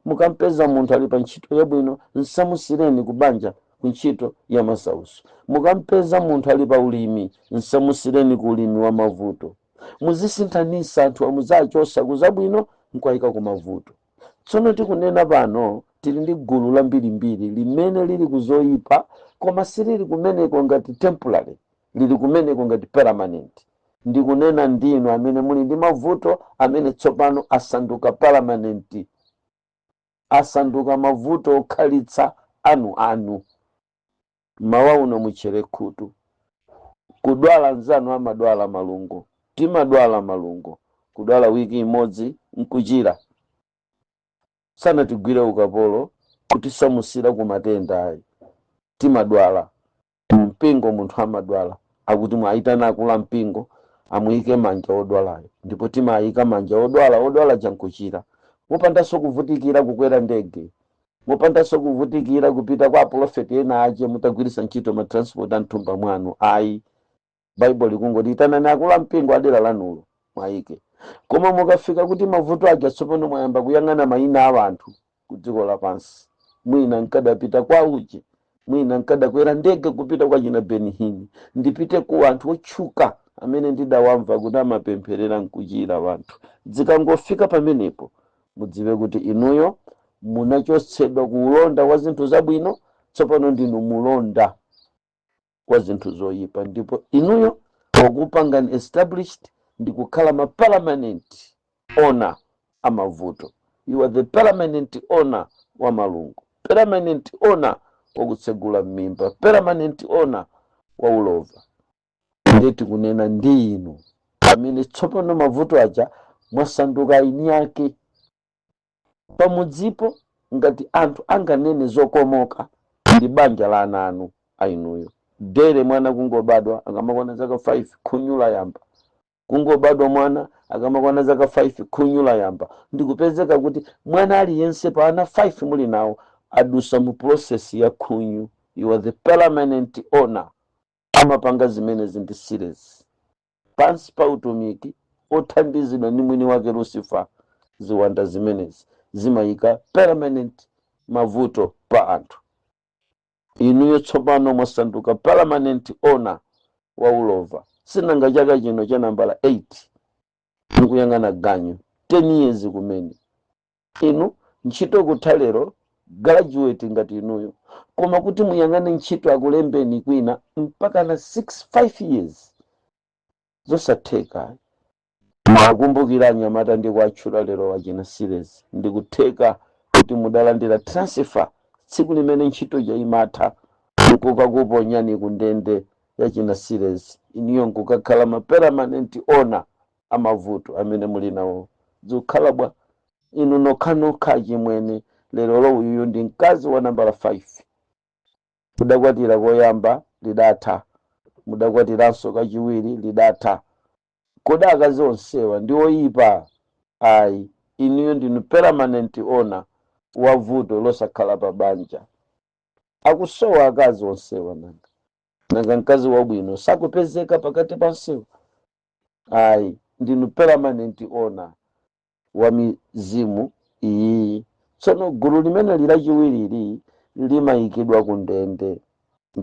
Mukampeza munthu ali pa ntchito yabwino, nsamusireni ku banja, ku ntchito ya masauso. Mukampeza munthu ali pa ulimi, nsamusireni ku ulimi wa mavuto. Muzisinthanisa anthu, amuzachotsa kuzabwino nkuwayika ku mavuto. Tsono tikunena pano tili ndi gulu lambirimbiri limene lili kuzoyipa, koma silili kumeneko ngati temporary, lili kumeneko ngati permanent. Ndikunena ndinu amene muli ndi mavuto amene tsopano asanduka permanent, asanduka mavuto okhalitsa anu anu. Mawa uno muchere khutu. Kudwala, nzanu amadwala malungo, timadwala malungo, kudwala wiki imodzi nkuchira. Sanatigwire ukapolo kutisamusira ku matenda ayi. Timadwala mpingo, munthu amadwala, akuti mwayitana akula mpingo amuyike manja odwalayo, ndipo timayika manja odwala, odwala jankuchira, mupandanso kuvutikira kukwera ndege, mupandanso kuvutikira kupita kwa aprofeti ena ache mutagwiritsa ntchito ma transport a mthumba mwanu, ayi. Baibulo likungoti itanani akula mpingo adera lanulo, mwayike. Koma mukafika kuti mavuto aja tsopano mwayamba kuyang'ana mayina a anthu ku dziko lapansi, mwina nkadapita kwa uje. Mwina nkadakwera ndege kupita kwa china Benihini, ndipite ku anthu otchuka amene ndidawamva kuti amapempherera nkuchira wanthu. Zikangofika pamenepo, mudziwe kuti inuyo munachotsedwa ku ulonda wa zinthu zabwino, tsopano ndinu mulonda wa zinthu zoyipa, ndipo inuyo wakupangani established ndi kukhala ma permanent owner amavuto. You are the permanent owner wa malungo, permanent owner wakutsegula m'mimba, permanent owner wa ulova. Ndeti kunena ndi inu amene tsopano mavuto aja mwasanduka eni ake pamudzipo. Ngati anthu anganene zokomoka, ndi banja la ana anu ainuyo. Dere mwana kungobadwa, akamakwana zaka 5, khunyu layamba. Kungobadwa mwana, akamakwana zaka 5, khunyu layamba. Ndikupezeka kuti mwana aliyense pa ana 5 muli nawo adusa mu process ya khunyu. You are the permanent owner. Amapanga zimenezi ndi series pansi pa utumiki othandizidwa ndi mwini wake Lucifer. Ziwanda zimenezi zimayika permanent mavuto pa anthu. Inuyo tsopano mwasanduka permanent owner wa ulova. Sinanga chaka chino cha nambala 8 mukuyang'ana ganyu, 10 years kumene inu ntchito kutha lero, graduate ngati inuyo, koma kuti muyang'ane ntchito akulembeni kwina mpaka na 6 5 years, zosatheka. Mwakumbukira anyamata ndi kuatchula lero wachina series. Ndikutheka kuti mudalandira transfer tsiku limene ntchito ija imatha, nkukakuponyani ku ndende yachina series, iniyo nkukakhala ma permanent owner amavuto amene muli nawo. Zikukhala bwa inu nokhanokha chimwene? Lero lo uyuyu ndi mkazi wa nambala 5. Mudakwatira koyamba, lidatha. Mudakwatiranso kachiwiri, lidatha. Kodi akazi onsewa ndi oyipa? Ayi, inuyo ndinu permanent owner wa vuto losakhala pa banja. Akusowa akazi onsewa? Nanga mkazi wabwino sakupezeka pakati pa onsewa? Ayi, ndinu permanent owner wa mizimu iyi. Tsono gulu limene lachiwiriri limayikidwa ku ndende,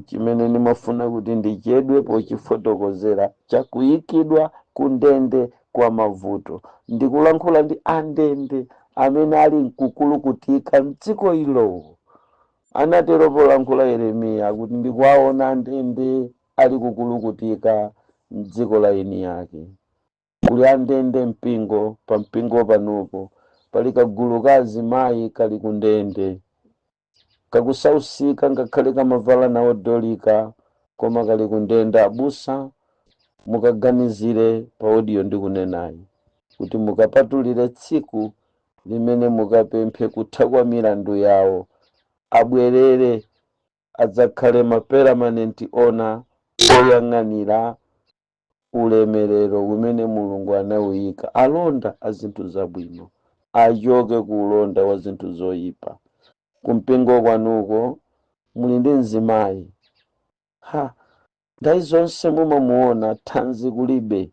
chimene ndimafuna kuti ndichedwe pochifotokozera chakuyikidwa ku ndende kwa mavuto. Ndikulankhula ndi andende amene ali mkukulukutika mdziko ilo. Anatero polankhula Yeremiya kuti ndikuwaona andende ali kukulukutika mdziko la eni yake. Kuli andende mpingo, pa mpingo panopo pali kagulu ka azimayi kali ku ndende, kakusausika, ngakhale kamavala nawo dolika, koma kali ku ndende. Abusa, mukaganizire pa audio ndikunenayi kuti mukapatulire tsiku limene mukapemphe kutha kwa milandu yawo, abwerere adzakhale ma permanent owner oyang'anira ulemerero umene Mulungu anawuyika. Alonda a zinthu zabwino achoke ku ulonda wa zinthu zoyipa. Kumpingo kwanuko muli ndi mzimayi, ha, nthawi zonse mumamuona, thanzi kulibe,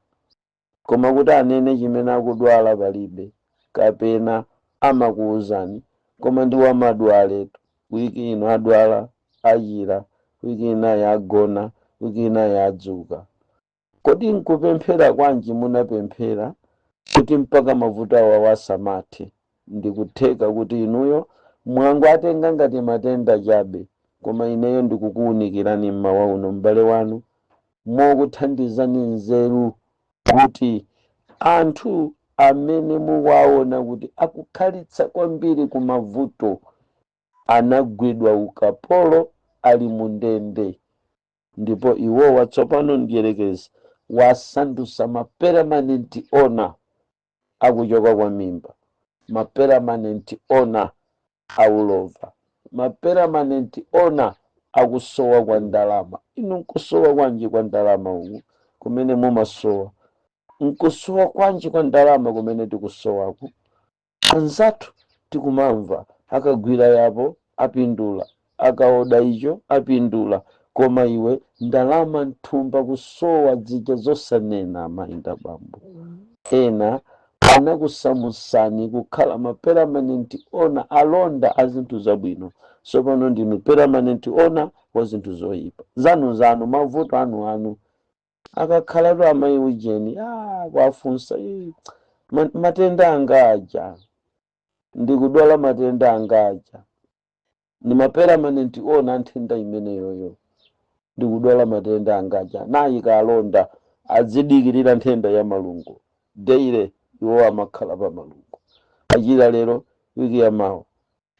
koma kuti anene chimene akudwala palibe, kapena amakuwuzani koma ndi wamadwaletu. Wiki ino adwala, achira, wiki inayi agona, wiki inayi adzuka. Kodi nkupemphera kwanji munapemphera kuti mpaka mavuto awa asamathe? Ndikutheka kuti inuyo mwangu atenga ngati matenda chabe, koma ineyo ndikukuwunikirani mmawa uno, m'bale wanu, mokuthandizani nzeru, kuti anthu amene mukuwaona kuti akukhalitsa kwambiri ku mavuto anagwidwa ukapolo, ali mu ndende, ndipo iwowa tsopano ndiyerekeza wasandutsa ma permanent owner akuchoka kwa mimba, ma permanent owner aulova, ma permanent owner akusowa kwa ndalama. Inu, nkusowa kwanji kwa ndalama uku kumene mumasowa? Nkusowa kwanji kwa ndalama kumene tikusowaku? Anzathu tikumamva akagwira yapo apindula, akaoda icho apindula, koma iwe ndalama mthumba kusowa zija zosanena. Amayi ndi abambo, ena anakusamusani kukhala ma permanent owner, alonda a zinthu zabwino. Tsopano ndinu permanent owner wa zinthu zoyipa zanu zanu, mavuto anu anu. Akakhalatu amayi ujeni, kwafunsa, "Ii, matenda anga aja, ndikudwala matenda anga aja, ndi ma permanent owner anthenda imeneyoyo. Ndikudwala matenda anga aja." Nayika alonda adzidikirira nthenda ya malungo daily. Iwo amakhala pa malungo, achira lero, wiki yamawa,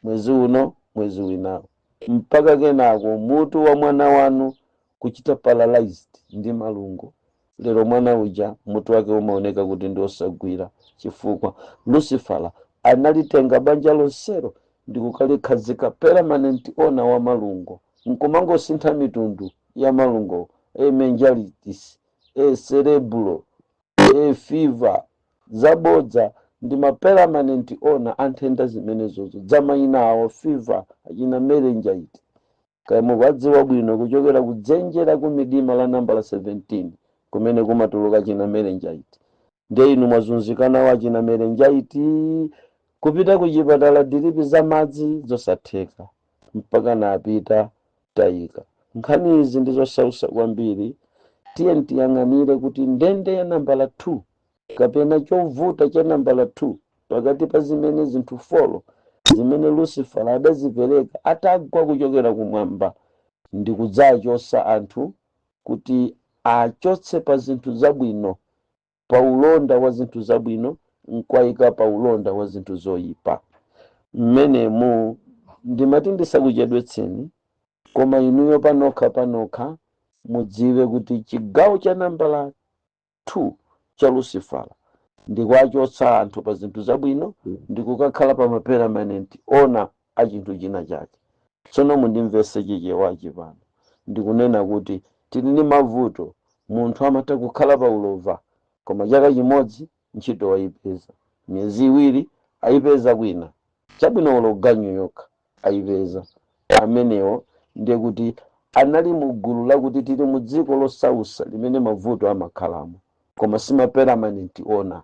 mwezi uno, mwezi winawo, mpaka kenako mutu wa mwana wanu kuchita paralyzed ndi malungo. Lero mwana uja mutu wake umaoneka kuti ndi osagwira, chifukwa Lucifera analitenga banja lonselo ndi kukalikhazika permanent owner wa malungo, nkumangosintha mitundu ya malungo, e meningitis, e cerebral, e fever zabodza. Ndi ma permanent owner anthenda zimenezozo za mayina awo, fever, achina meningitis, kaya mukuwadziwa bwino, kuchokera kudzenje la kumidima la nambala 17 kumene kumatuluka china meningitis. Ndiye inu mwazunzikana wa china meningitis, kupita kuchipatala, drip za madzi, zosatheka, mpaka napita tayika. Nkhani izi ndi zosausa kwambiri. Tiye tiyang'anire kuti ndende ya nambala 2 kapena chovuta cha nambala 2 pakati pa zimene zinthu four zimene Lucifer adazipereka atagwa kuchokera kumwamba ndi kudzachosa anthu kuti achotse pa zinthu zabwino, pa ulonda wa zinthu zabwino, nkwayika pa ulonda wa zinthu zoyipa. Mmenemu ndimati ndisakuchedwetseni, koma inuyo panokha panokha mudziwe kuti chigawo cha nambala 2 cha Lucifera ndikuachotsa anthu pa zinthu zabwino ndikukakhala pa ma permanent owner a chinthu china chake. Tsono mundimvese Chichewachi pano, ndikunena kuti tili ndi mavuto. Munthu amatha kukhala pa ulova, koma chaka chimodzi ntchito wayipeza, miyezi 2 ayipeza kwina chabwino, ulo ganyu yokha ayipeza. Amenewo ndiye kuti anali mu gulu lakuti tili mu dziko losausa limene mavuto amakhalamo, koma sima permanent owner.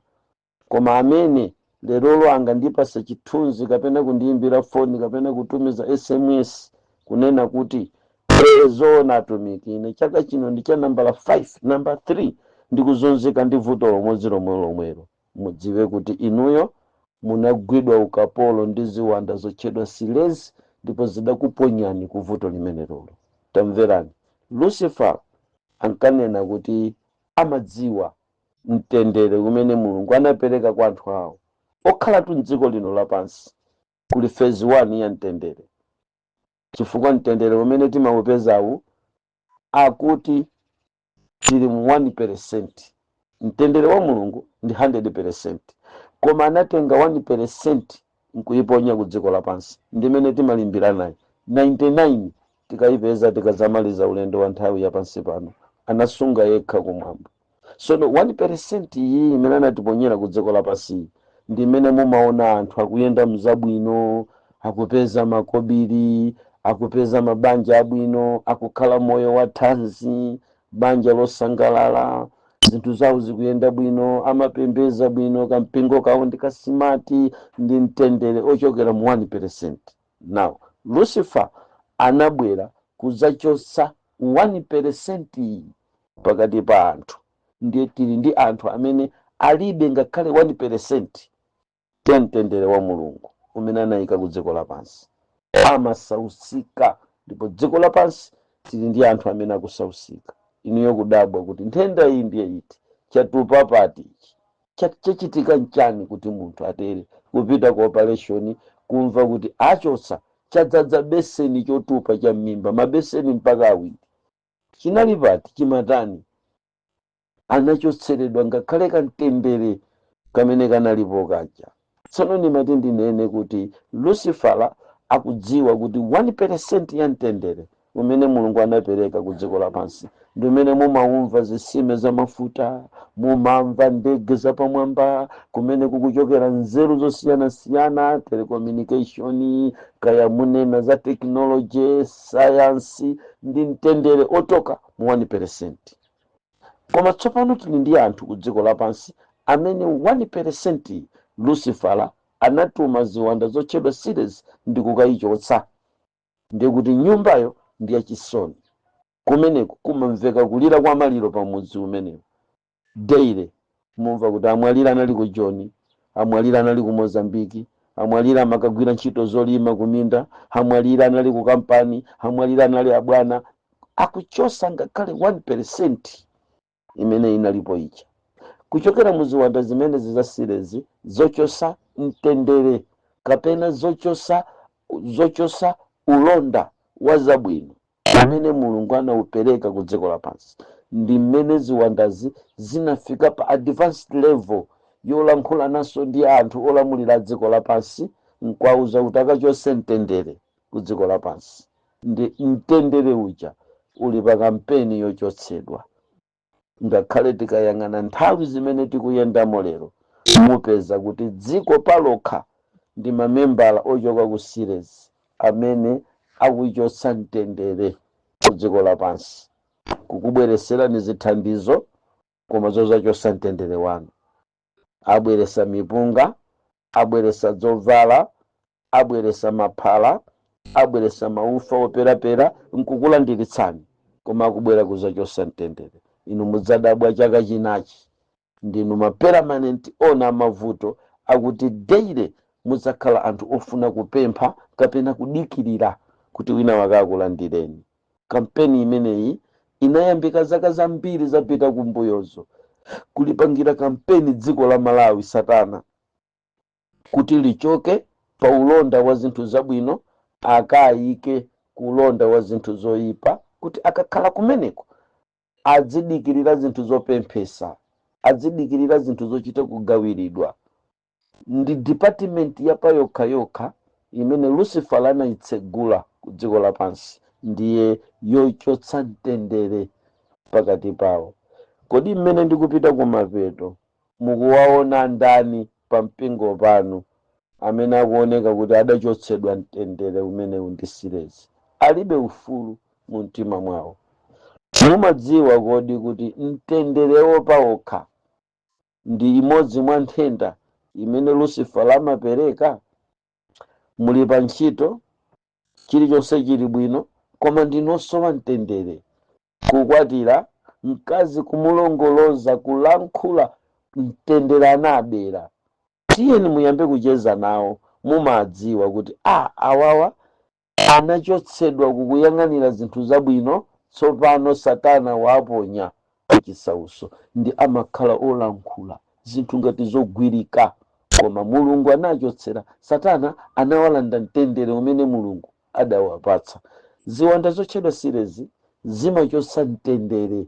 Koma amene lerolo angandipasa chithunzi kapena kundiyimbira foni kapena kutumiza SMS kunena kuti, "Ee, zoona atumiki, ine chaka chino ndi cha nambala 5, namba 3 ndikuzunzika ndi vuto lomwezi lomwe lomwelo," mudziwe kuti inuyo munagwidwa ukapolo ndi ziwanda zotchedwa silezi, ndipo zidakuponyani ku vuto limene lolo. Tamverani, Lucifer ankanena kuti amadziwa mtendere umene Mulungu anapereka kwa anthu awo okhalatu mdziko lino lapansi. Kuli phase 1 ya mtendere, chifukwa mtendere umene timaupezawu akuti tili mu 1%. Mtendere wa Mulungu ndi 100%, koma anatenga 1% nkuyiponya ku dziko lapansi, ndimene timalimbira nayo. 99 tikayipeza tikazamaliza ulendo wa nthawi yapansi pano, anasunga yekha kumwamba. Sono 1% iyi imene anatiponyera ku dziko lapansi ndi imene mumaona anthu akuyenda mzabwino, akupeza makobiri, akupeza mabanja abwino, akukhala moyo wa thanzi, banja losangalala, zinthu zawo zikuyenda bwino, amapembeza bwino, kampingo kawo ndi kasimati, ndi mtendere ochokera mu 1%. Now Lucifer anabwera kudzachosa 1% iyi pakati pa anthu. Ndiye tili ndi anthu amene alibe ngakhale 1% ya mtendere wa Mulungu umene anayika ku dziko lapansi, amasausika. Ndipo dziko lapansi tili ndi anthu amene akusausika. Inuyo kudabwa kuti nthenda iyi ndiye iti, chatupa pati ichi, chachitika nchani kuti munthu atere? Kupita ku operation, kumva kuti achotsa chadzadza beseni chotupa cha m'mimba, mabeseni mpaka awiri. Chinali pati? Chimatani? Anachotseredwa ngakhale kamtendere kamene kanalipo kaja. Tsono ndimati ndinene kuti Lucifera akudziwa kuti 1% ya mtendere umene Mulungu anapereka ku dziko lapansi ndi umene mumaumva zitsime za mafuta, mumamva ndege zapamwamba, kumene kukuchokera nzeru zosiyanasiyana, telecommunication, kaya munena za technology, science, ndi mtendere otoka mu 1%. Koma tsopano tili ndi anthu ku dziko lapansi amene 1% Lucifera anatuma ziwanda zotchedwa series ndi kukayichotsa. Ndiye kuti nyumbayo ndi yachisoni. Kumeneko kumamveka kulira kwa maliro pamudzi umenewo daily. Mumva kuti amwalira anali ku Joni, amwalira anali ku Mozambiki, amwalira amakagwira ntchito zolima kuminda, amwalira anali ku kampani, amwalira anali abwana. Akuchosa ngakhale 1% imene inalipo ija kuchokera mu ziwanda zimene zizasirezi zochosa mtendere kapena zochosa ulonda wa zabwino umene Mulungu anaupereka ku dziko lapansi. Ndi mmene ziwandazi zinafika pa advanced level yolankhula ndi anthu olamulira dziko lapansi, nkwauza kuti akachose mtendere ku dziko lapansi. Ndi mtendere uja uli pa kampeni yochotsedwa. Ngakhale tikayang'ana nthawi zimene tikuyendamo lero, mupeza kuti dziko palokha ndi mamembala ochoka ku sires amene akuchotsa mtendere ku dziko lapansi, kukubwereserani zithandizo koma zozachosa mtendere wanu. Abweresa mipunga, abweresa zovala, abweresa maphala, abweresa maufa operapera nkukulandiritsani, koma akubwera kuzachosa mtendere. Inu mudzadabwa chaka chinachi ndinu ma permanent owner amavuto akuti daily mudzakhala anthu ofuna kupempha kapena kudikirira kuti wina wake akulandireni. Kampeni imeneyi inayambika zaka zambiri zapita kumbuyozo, kulipangira kampeni dziko la Malawi satana kuti lichoke pa ulonda wa zinthu zabwino, akayike kulonda wa zinthu zoyipa, kuti akakhala kumeneko adzidikirira zinthu zopemphesa, adzidikirira zinthu zochita kugawiridwa. Ndi department yapayokhayokha imene Lucifer anayitsegula ku dziko lapansi, ndiye yochotsa mtendere pakati pawo. Kodi mmene ndikupita kumapeto, mukuwaona ndani pa mpingo panu amene akuoneka kuti adachotsedwa mtendere umenewu ndi sirezi, alibe ufulu mu mtima mwawo? Mumadziwa kodi kuti mtenderewo pawokha ndi imodzi mwa nthenda imene Lucifer amapereka? Muli pa ntchito, chilichonse chili bwino, koma ndinosowa mtendere. Kukwatira mkazi, kumulongoloza, kulankhula, mtendere anabera. Tiyeni muyambe kucheza nawo, mumadziwa kuti a awawa anachotsedwa kukuyang'anira zinthu zabwino, tsopano satana waponya chisauso, ndi amakhala olankhula zinthu ngati zogwirika, koma Mulungu anachotsera, satana anawalanda mtendere umene Mulungu adawapatsa. Ziwanda zotchedwa sirezi zimachotsa mtendere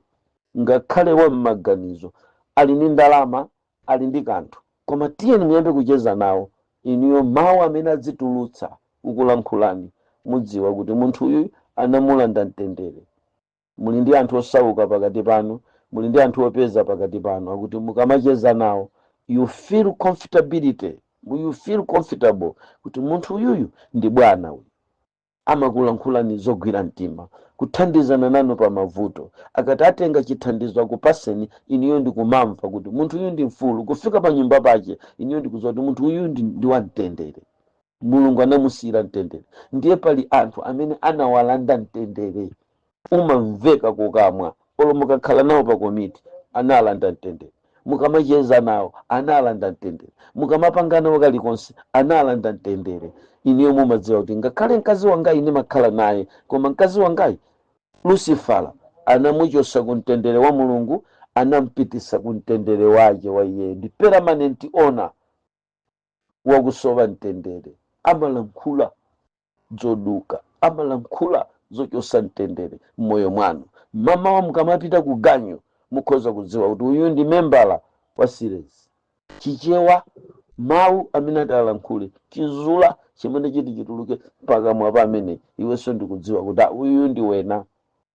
ngakhale wa m'maganizo. Ali ndi ndalama, ali ndi kanthu, koma tiyeni muyambe kucheza nawo, inuyo mawu amene adzitulutsa kukulankhulani, mudziwa kuti munthu uyu anamulanda mtendere. Muli ndi anthu osauka pakati panu, muli ndi anthu opeza pakati panu, akuti mukamacheza nawo you feel comfortability, you feel comfortable kuti munthu uyuyu ndi bwana uyu. Amakulankhulani zogwira mtima, kuthandizana nanu pa mavuto. Akati atenga chithandizo akupaseni, inuyo ndikumamva kuti munthu uyu ndi mfulu. Kufika pa nyumba pache, inuyo ndikudziwa kuti munthu uyu ndi wamtendere, Mulungu anamusiyira mtendere. Ndiye pali anthu amene anawalanda mtendere, umamveka kukamwa. Olo mukakhala nawo pa komiti, analanda mtendere. Mukamacheza nawo, analanda mtendere. Mukamapanga nawo kalikonse, analanda mtendere. Inuyo mumadziwa kuti ngakhale mkazi wangayi ndimakhala naye, koma mkazi wangayi Lucifera anamuchosa ku mtendere wa Mulungu, anampitisa ku mtendere wake wa iye. Ndi permanent owner wakusowa mtendere. Amalankhula zoduka, amalankhula zochosa mtendere m'moyo mwanu. Mamawa mukamapita ku ganyu, mukhoza kudziwa kuti uyu ndi membala wa sirezi. Chichewa, mawu amene atalankhule, chizula chimene chiti chituluke pakamwa pa amene, iwenso ndikudziwa kuti ah, uyu ndi wena,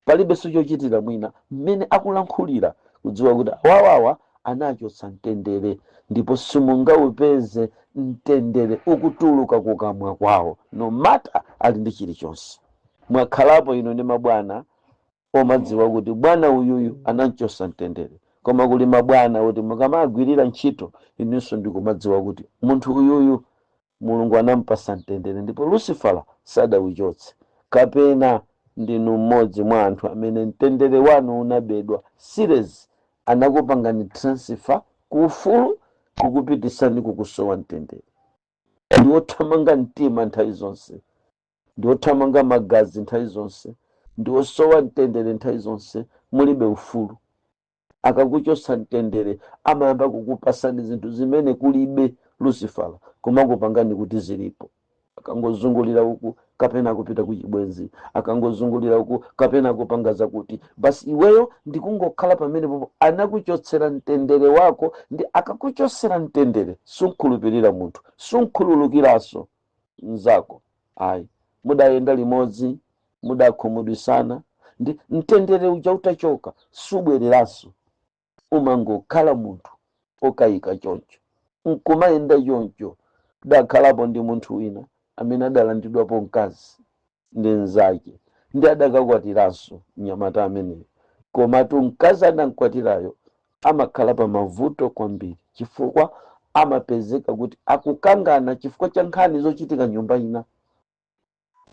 palibenso chochitira mwina. Mmene akulankhulira, kudziwa kuti awawawa anachotsa mtendere, ndipo simungaupeze mtendere ukutuluka kukamwa kwawo, no matter ali ndi chilichonse. Mwakhalapo ino ndi mabwana omadziwa kuti bwana uyuyu anamchosa mtendere, koma kuli mabwana kuti mukamagwirira ntchito, inunso ndikumadziwa kuti munthu uyuyu Mulungu anampasa mtendere ndipo Lucifera sadauchotse. Kapena ndinu mmodzi mwa anthu amene mtendere wanu unabedwa? Serious, anakupangani transfer ku ufulu kukupitisani kukusowa mtendere. Ndi wothamanga mtima nthawi zonse, ndi wothamanga magazi nthawi zonse, ndi wosowa mtendere nthawi zonse, mulibe ufulu. Akakuchosa mtendere, amayamba kukupasani zinthu zimene kulibe Lucifera, kumakupangani kuti zilipo. Akangozungulira uku kapena kupita kuchibwenzi, akangozungulira uku kapena kupanga zakuti, basi iweyo ndikungokhala pamenepopo. Anakuchotsera mtendere wako. Ndi akakuchotsera mtendere, sunkhulupirira munthu, sunkhululukiranso mnzako ayi. Mudayenda limodzi, mudakhumudwisana, ndi mtendere uja utachoka subwereranso. Umangokhala munthu okayika choncho, nkumayenda choncho. Dakhalapo ndi munthu wina amene adalandidwapo mkazi ndi mnzake, ndi adakakwatiranso mnyamata ameneyo. Komatu mkazi anamkwatirayo amakhala pa mavuto kwambiri, chifukwa amapezeka kuti akukangana chifukwa cha nkhani zochitika nyumba ina,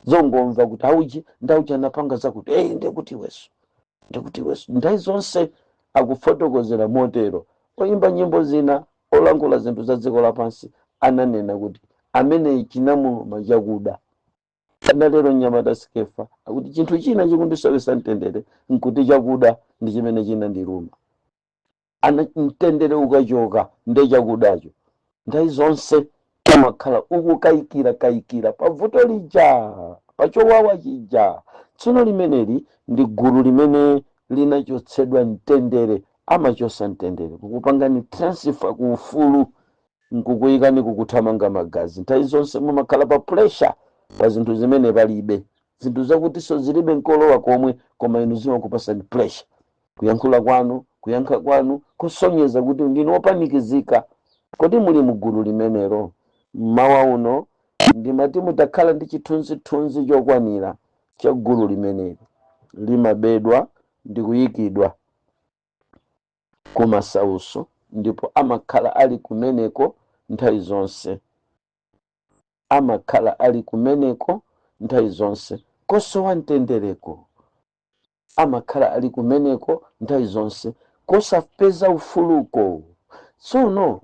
zongomva kuti auji ndauji anapanga zakuti, "Ei, ndekuti iweso, ndekuti iweso." Nthawi zonse akufotokozera motero. Oyimba nyimbo zina, olankhula zinthu za dziko lapansi, ananena kuti ameneyi chinamuluma chakuda. Analero mnyamata Skefa akuti chinthu china chikundisowesa mtendere nkuti chakuda ndi chimene chinandiluma. Ana mtendere ukachoka nde chakudacho. Nthawi zonse umakhala ukukayikira kayikira pavuto lija, pachowawa chija. Tsono limeneli ndi gulu limene linachotsedwa mtendere. Amachosa mtendere kukupangani transfer ku ufulu nkukuyikani kukuthamanga magazi. Nthawi zonse mumakhala pa pressure pa zinthu zimene palibe, zinthu zakutinso zilibe nkolowa komwe, koma inu zimakupasani pressure. Kuyankhula kwanu, kuyankha kwanu kusonyeza kuti ndinu wopanikizika. Kodi muli mugulu limenelo? Mmawa uno ndimati mutakhala ndi chithunzithunzi chokwanira cha gulu limeneli limabedwa ndi kuyikidwa kumasauso, ndipo amakhala ali kumeneko nthawi zonse, amakhala ali kumeneko nthawi zonse kosowa mtendereko, amakhala ali kumeneko nthawi zonse kosapeza ufuluko. Tsono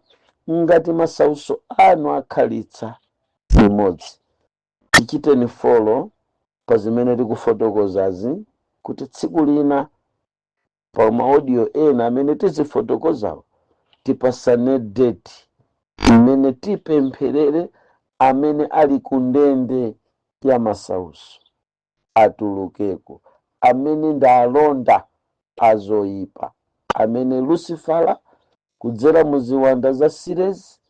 ngati masauso anu akhalitsa limodzi, tichiteni follow pa zimene tikufotokozazi, kuti tsiku lina pa ma audio ena amene tizifotokozawo tipasane date imene tipempherere amene ali ku ndende ya masauso atulukeko, amene ndi alonda azoyipa, amene Lucifera kudzera mu ziwanda za sirezi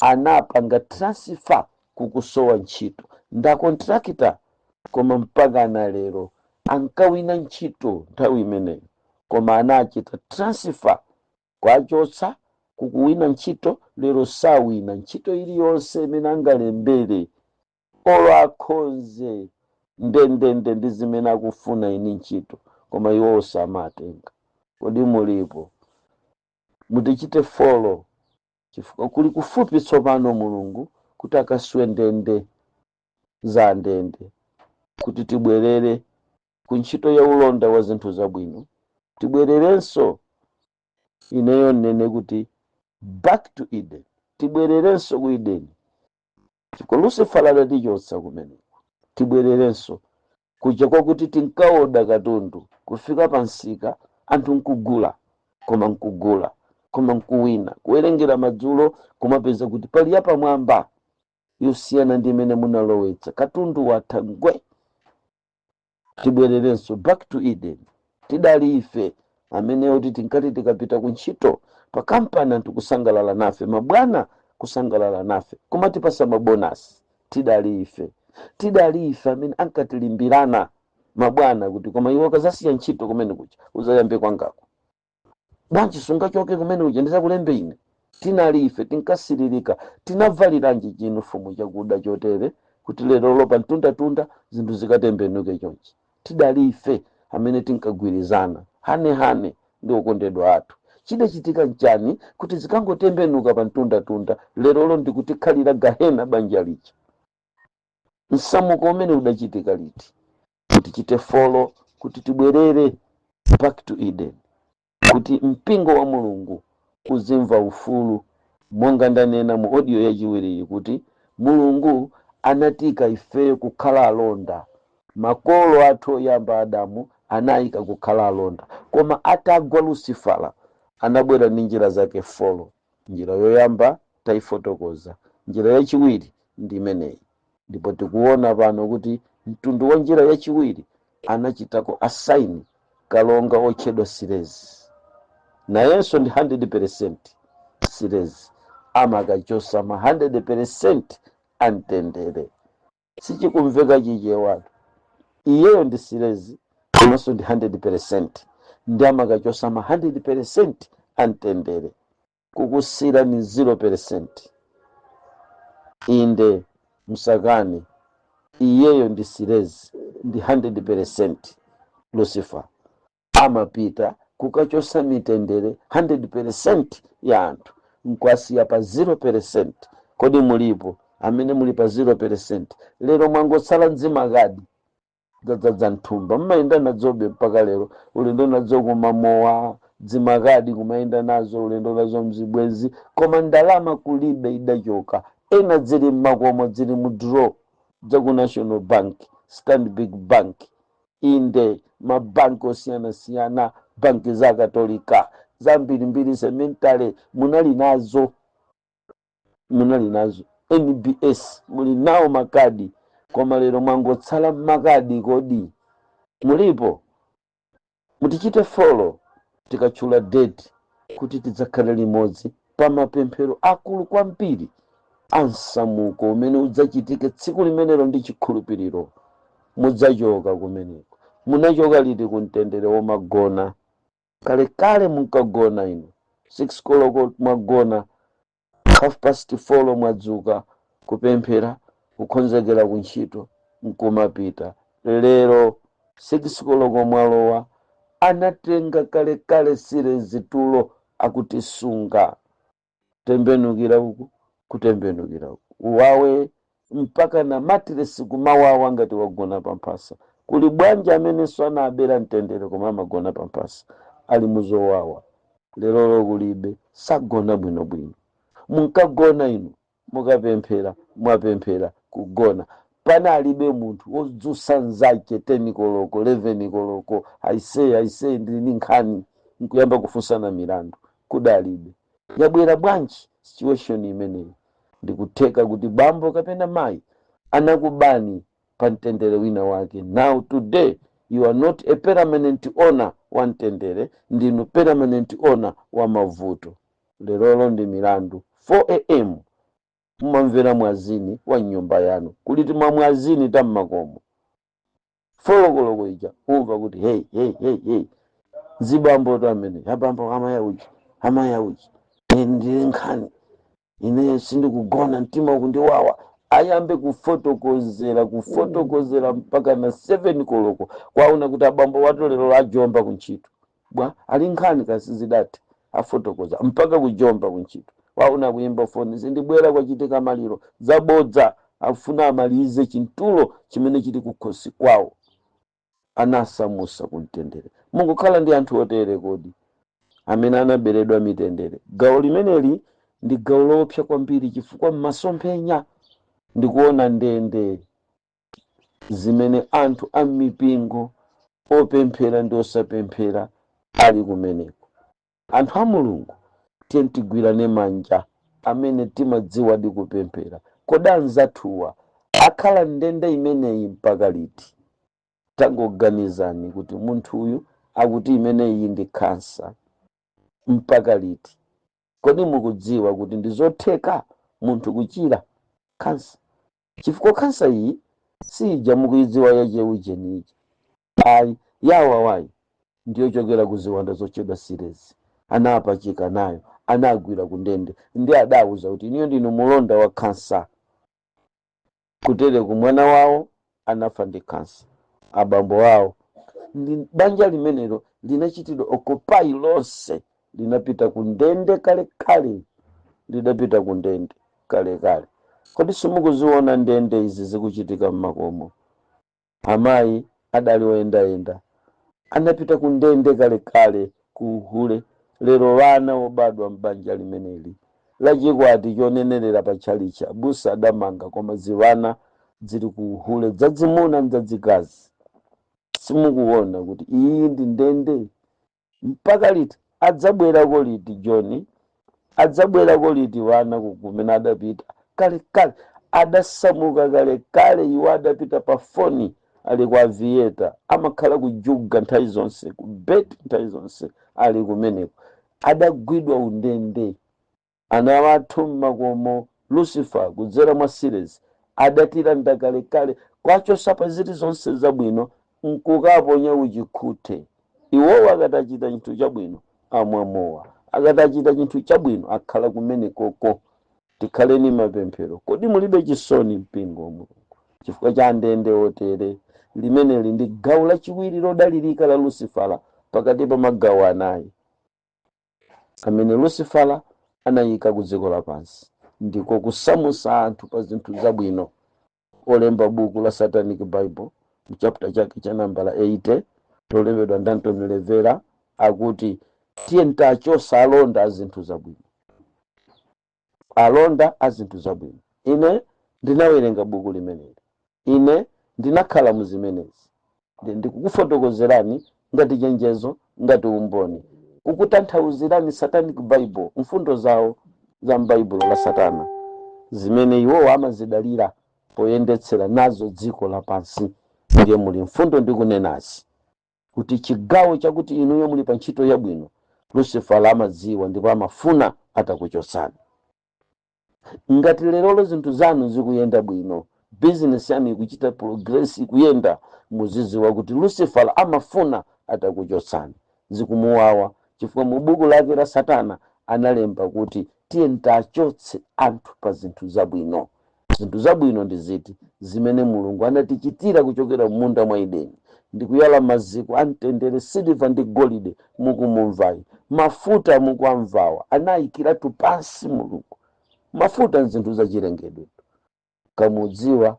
anapanga transfer kukusowa ntchito. Nda contractor, koma mpaka na lero ankawina ntchito nthawi imeneyo, koma anachita transfer kwachotsa kukuwina ntchito. Lero sawina ntchito iliyonse imene angalembere, olo akhonze ndendende ndi zimene akufuna ini ntchito, koma iwo samatenga. Kodi mulipo? Mutichite follow, chifukwa kuli kufupi tsopano Mulungu kuti akaswe ndende za ndende, kuti tibwerere ku ntchito ya ulonda wa zinthu zabwino. Tibwererenso, ineyo nene kuti back to Eden, tibwererenso ku Eden, chifukwa Lucifer adatichotsa kumeneko. Tibwererenso kuja kwakuti tinkaoda katundu kufika pa msika, anthu nkugula, koma nkugula, koma nkuwina. Kuwerengera madzulo kumapeza kuti pali yapamwamba yosiyana ndi imene munalowetsa, katundu watha ngwe. Tibwererenso back to Eden. Tidali ife amene kuti tinkati tikapita ku ntchito pa kampani, anthu kusangalala nafe, mabwana kusangalala nafe, kumatipasa ma bonus. Tidali ife, tidali ife amene ankatilimbirana mabwana kuti, "Koma iwe ukazasiya ntchito kumene kuja uzayambe kwangako bwanji? Sungachoke kumene kuja, ndizakulembe ine." Tinali ife, tinkasiririka. Tinavaliranji chinifomu chakuda chotere kuti lero lopa mtundatunda zinthu zikatembenuke chonchi? Tidali ife amene tinkagwirizana hanehane ndi okondedwa athu. Chidachitika nchani kuti zikangotembenuka pa mtundatunda, lerolo ndikutikhalira gahena banja lija? Msamuko umene udachitika liti? Tichite follow kuti tibwerere back to Eden, kuti mpingo wa Mulungu uzimva ufulu. Monga ndanena mu audio yachiwiriyi kuti Mulungu anatika ifeyo kukhala alonda. Makolo athu oyamba, Adamu, anayika kukhala alonda, koma atagwa Lucifera anabwera ndi njira zake four. Njira yoyamba tayifotokoza, njira yachiwiri ndi imeneyi. Ndipo tikuona pano kuti mtundu wa njira yachiwiri anachitako assign kalonga otchedwa Sirezi. Nayenso ndi 100%. Sirezi amakachosa ma 100% amtendere. Sichikumveka Chichewatu. Iyeyo ndi Sirezi komanso ndi 100%, ndi amakachosa ma 100% amtendere, kukusira ni 0%. Inde, msakani, iyeyo ndi Sirezi, ndi 100%. Lucifer amapita kukachosa mitendere 100% ya anthu, nkwasiya pa 0%. Kodi mulipo amene muli pa 0% lero? Mwangotsala nzimakadi dzadzadza mthumba, mmayenda nadzobe mpaka lero, ulendo nadzo kumamowa, dzimakadi kumayenda nazo, ulendo nazo mzibwenzi, koma ndalama kulibe, idachoka. Ena zili mmakomo, zili mu drawer dzaku National Bank, Stanbic Bank, inde, mabanki osiyanasiyana, banki za Katolika zambirimbiri, cemetery munali nazo, munali nazo NBS, muli nawo makadi, koma lero mwangotsala makadi. Kodi mulipo? Mutichite follow tikatchula date kuti tidzakhale limodzi pa mapemphero akulu kwambiri ansamuko umene udzachitike tsiku limenelo. Ndi chikhulupiriro mudzachoka kumeneko. Munachoka liti kumtendere womagona? Kalekale munkagona ino 6 koloko mwagona, half past 4 mwadzuka, kupemphera, kukonzekera kuntchito nkumapita. Lero 6 koloko mwalowa, anatenga kalekale Sirezi tulo akutisunga, tembenukira uku, kutembenukira uku, uwawe mpaka na matiresi kumawawa ngati wagona pamphasa. Kuli bwanji amenenso anabera mtendere koma amagona pamphasa, ali muzowawa lerolo? Kulibe, sagona bwinobwino. Munkagona inu mukapemphera, mwapemphera, kugona. Panalibe munthu wodzusa nzake 10 koloko, 11 koloko, "Aisee, aisee, ndili ndi nkhani," nkuyamba kufunsana milandu. Kudalibe. Yabwera bwanji situation imeneyi? Ndikutheka kuti bambo kapena mayi anakubani pa mtendere wina wake. Now today you are not a permanent owner wa mtendere, ndinu permanent owner wa mavuto. Lerolo ndi milandu. 4 a.m. mumamvera mwazini wa nyumba yanu, kuliti mwa mwazini tammakomo. 4 koloko ija umva kuti, "Hey, hey, hey, hey!" Zibambo amene, abambo, amaya uchi, amaya uchi, ndili nkhani ine, sindikugona, mtima ukundiwawa. Ayambe kufotokozera, kufotokozera mpaka na 7 koloko. Kwaona kuti abambo wato lero ajomba kuntchito bwa, ali nkhani kasi zidati afotokoza mpaka kujomba kuntchito. Waona kuyimba foni, "Zindibwera, kwachitika maliro." Zabodza, afuna amalize chintulo chimene chili kukhosi kwawo. Anasamusa kumtendere. Mungukhala ndi anthu otere kodi, amene anaberedwa mitendere? Gawo limeneli ndi gawo loopsa kwambiri, chifukwa m'masomphenya ndikuona ndende zimene anthu a mipingo opemphera ndi osapemphera ali kumeneko. Anthu a Mulungu, tiye tigwirane manja amene timadziwa ndi kupemphera. Kodi anzathuwa akhala ndende imeneyi mpaka liti? Tangoganizani kuti munthu uyu akuti imeneyi ndi khansa, mpaka liti? Kodi mukudziwa kuti ndi zotheka munthu kuchira khansa? Chifukwa khansa iyi sija mukuidziwa yacheucheni ija, ayi. Yawawayi ndiyochokera ku ziwanda zotchedwa Sirezi. Anapachika nayo, anagwira ku ndende, ndi adawuza kuti iniyo ndinu mulonda wa khansa. Kutereku mwana wawo anafa ndi khansa, abambo awo ndi banja limenelo linachitidwa occupy lonse, linapita ku ndende kalekale, lidapita ku ndende kalekale. Kodi simukuziona ndende izi zikuchitika mmakomo? Amayi Adali oyendayenda, anapita ku ndende kalekale, ku uhule. Lero vana obadwa m'banja limeneli lachikwati chonenerera pa tchalichi, abusa adamanga, koma zivana zili ku uhule, dzadzimuna ndi dzadzikazi. Simukuona kuti iyi ndi ndende? Mpaka liti? Adzabwerako liti John? Adzabwerako liti wana kumene adapita kalekale? Adasamuka kalekale iwo, adapita pa foni, ali ku Aviator, amakhala kujuga nthawi zonse, ku bet nthawi zonse, ali kumeneko. Adagwidwa undende ana wathu mmakomo. Lucifer kudzera mwa series adatilanda kalekale, kwachosa pa zili zonse zabwino, nkukaponya uchikhute. Iwowo akatachita chinthu chabwino amwamowa, akatachita chinthu chabwino akhala kumene koko. Tikhaleni mapemphero. Kodi mulibe chisoni, mpingo wa Mulungu, chifukwa cha ndende otere? Limeneli ndi gawo lachiwiri lodalirika la Lucifera pakati pa magawo anayi amene Lucifera anayika ku dziko lapansi, ndiko kusamusa anthu pa zinthu zabwino. Olemba buku la Satanic Bible, mu chapter chake cha nambala 80, lolembedwa ndi Anthony Levera, akuti tiye ntachosa alonda a zinthu zabwino, alonda a zinthu zabwino. Ine ndinawerenga buku limeneli, ine ndinakhala mu zimenezi. Ndikukufotokozerani ngati chenjezo, ngati umboni, kukutanthauzirani Satanic Bible, mfundo zawo za m'baibulo la Satana zimene iwowo amazidalira poyendetsera nazo dziko lapansi. Ndiye muli mfundo ndikunenazi kuti chigawo chakuti inuyo muli pa ntchito yabwino, Lucifer amadziwa ndipo amafuna atakuchotsani. Ngati lerolo zinthu zanu zikuyenda bwino, bizinesi yanu ikuchita progress, ikuyenda, muzidziwa kuti Lucifer amafuna atakuchotsani. Zikumuwawa chifukwa mu buku lake la Satana analemba kuti tiye tachotse anthu pa zinthu zabwino. Zinthu zabwino ndi ziti? Zimene Mulungu anatichitira kuchokera m'munda mwa Edeni ndikuyala maziko amtendere. Siliva ndi golide mukumumvayi, mafuta mukuamvawa, anayikiratu pansi Mulungu. Mafuta ndi zinthu zachilengedwetu, kamudziwa.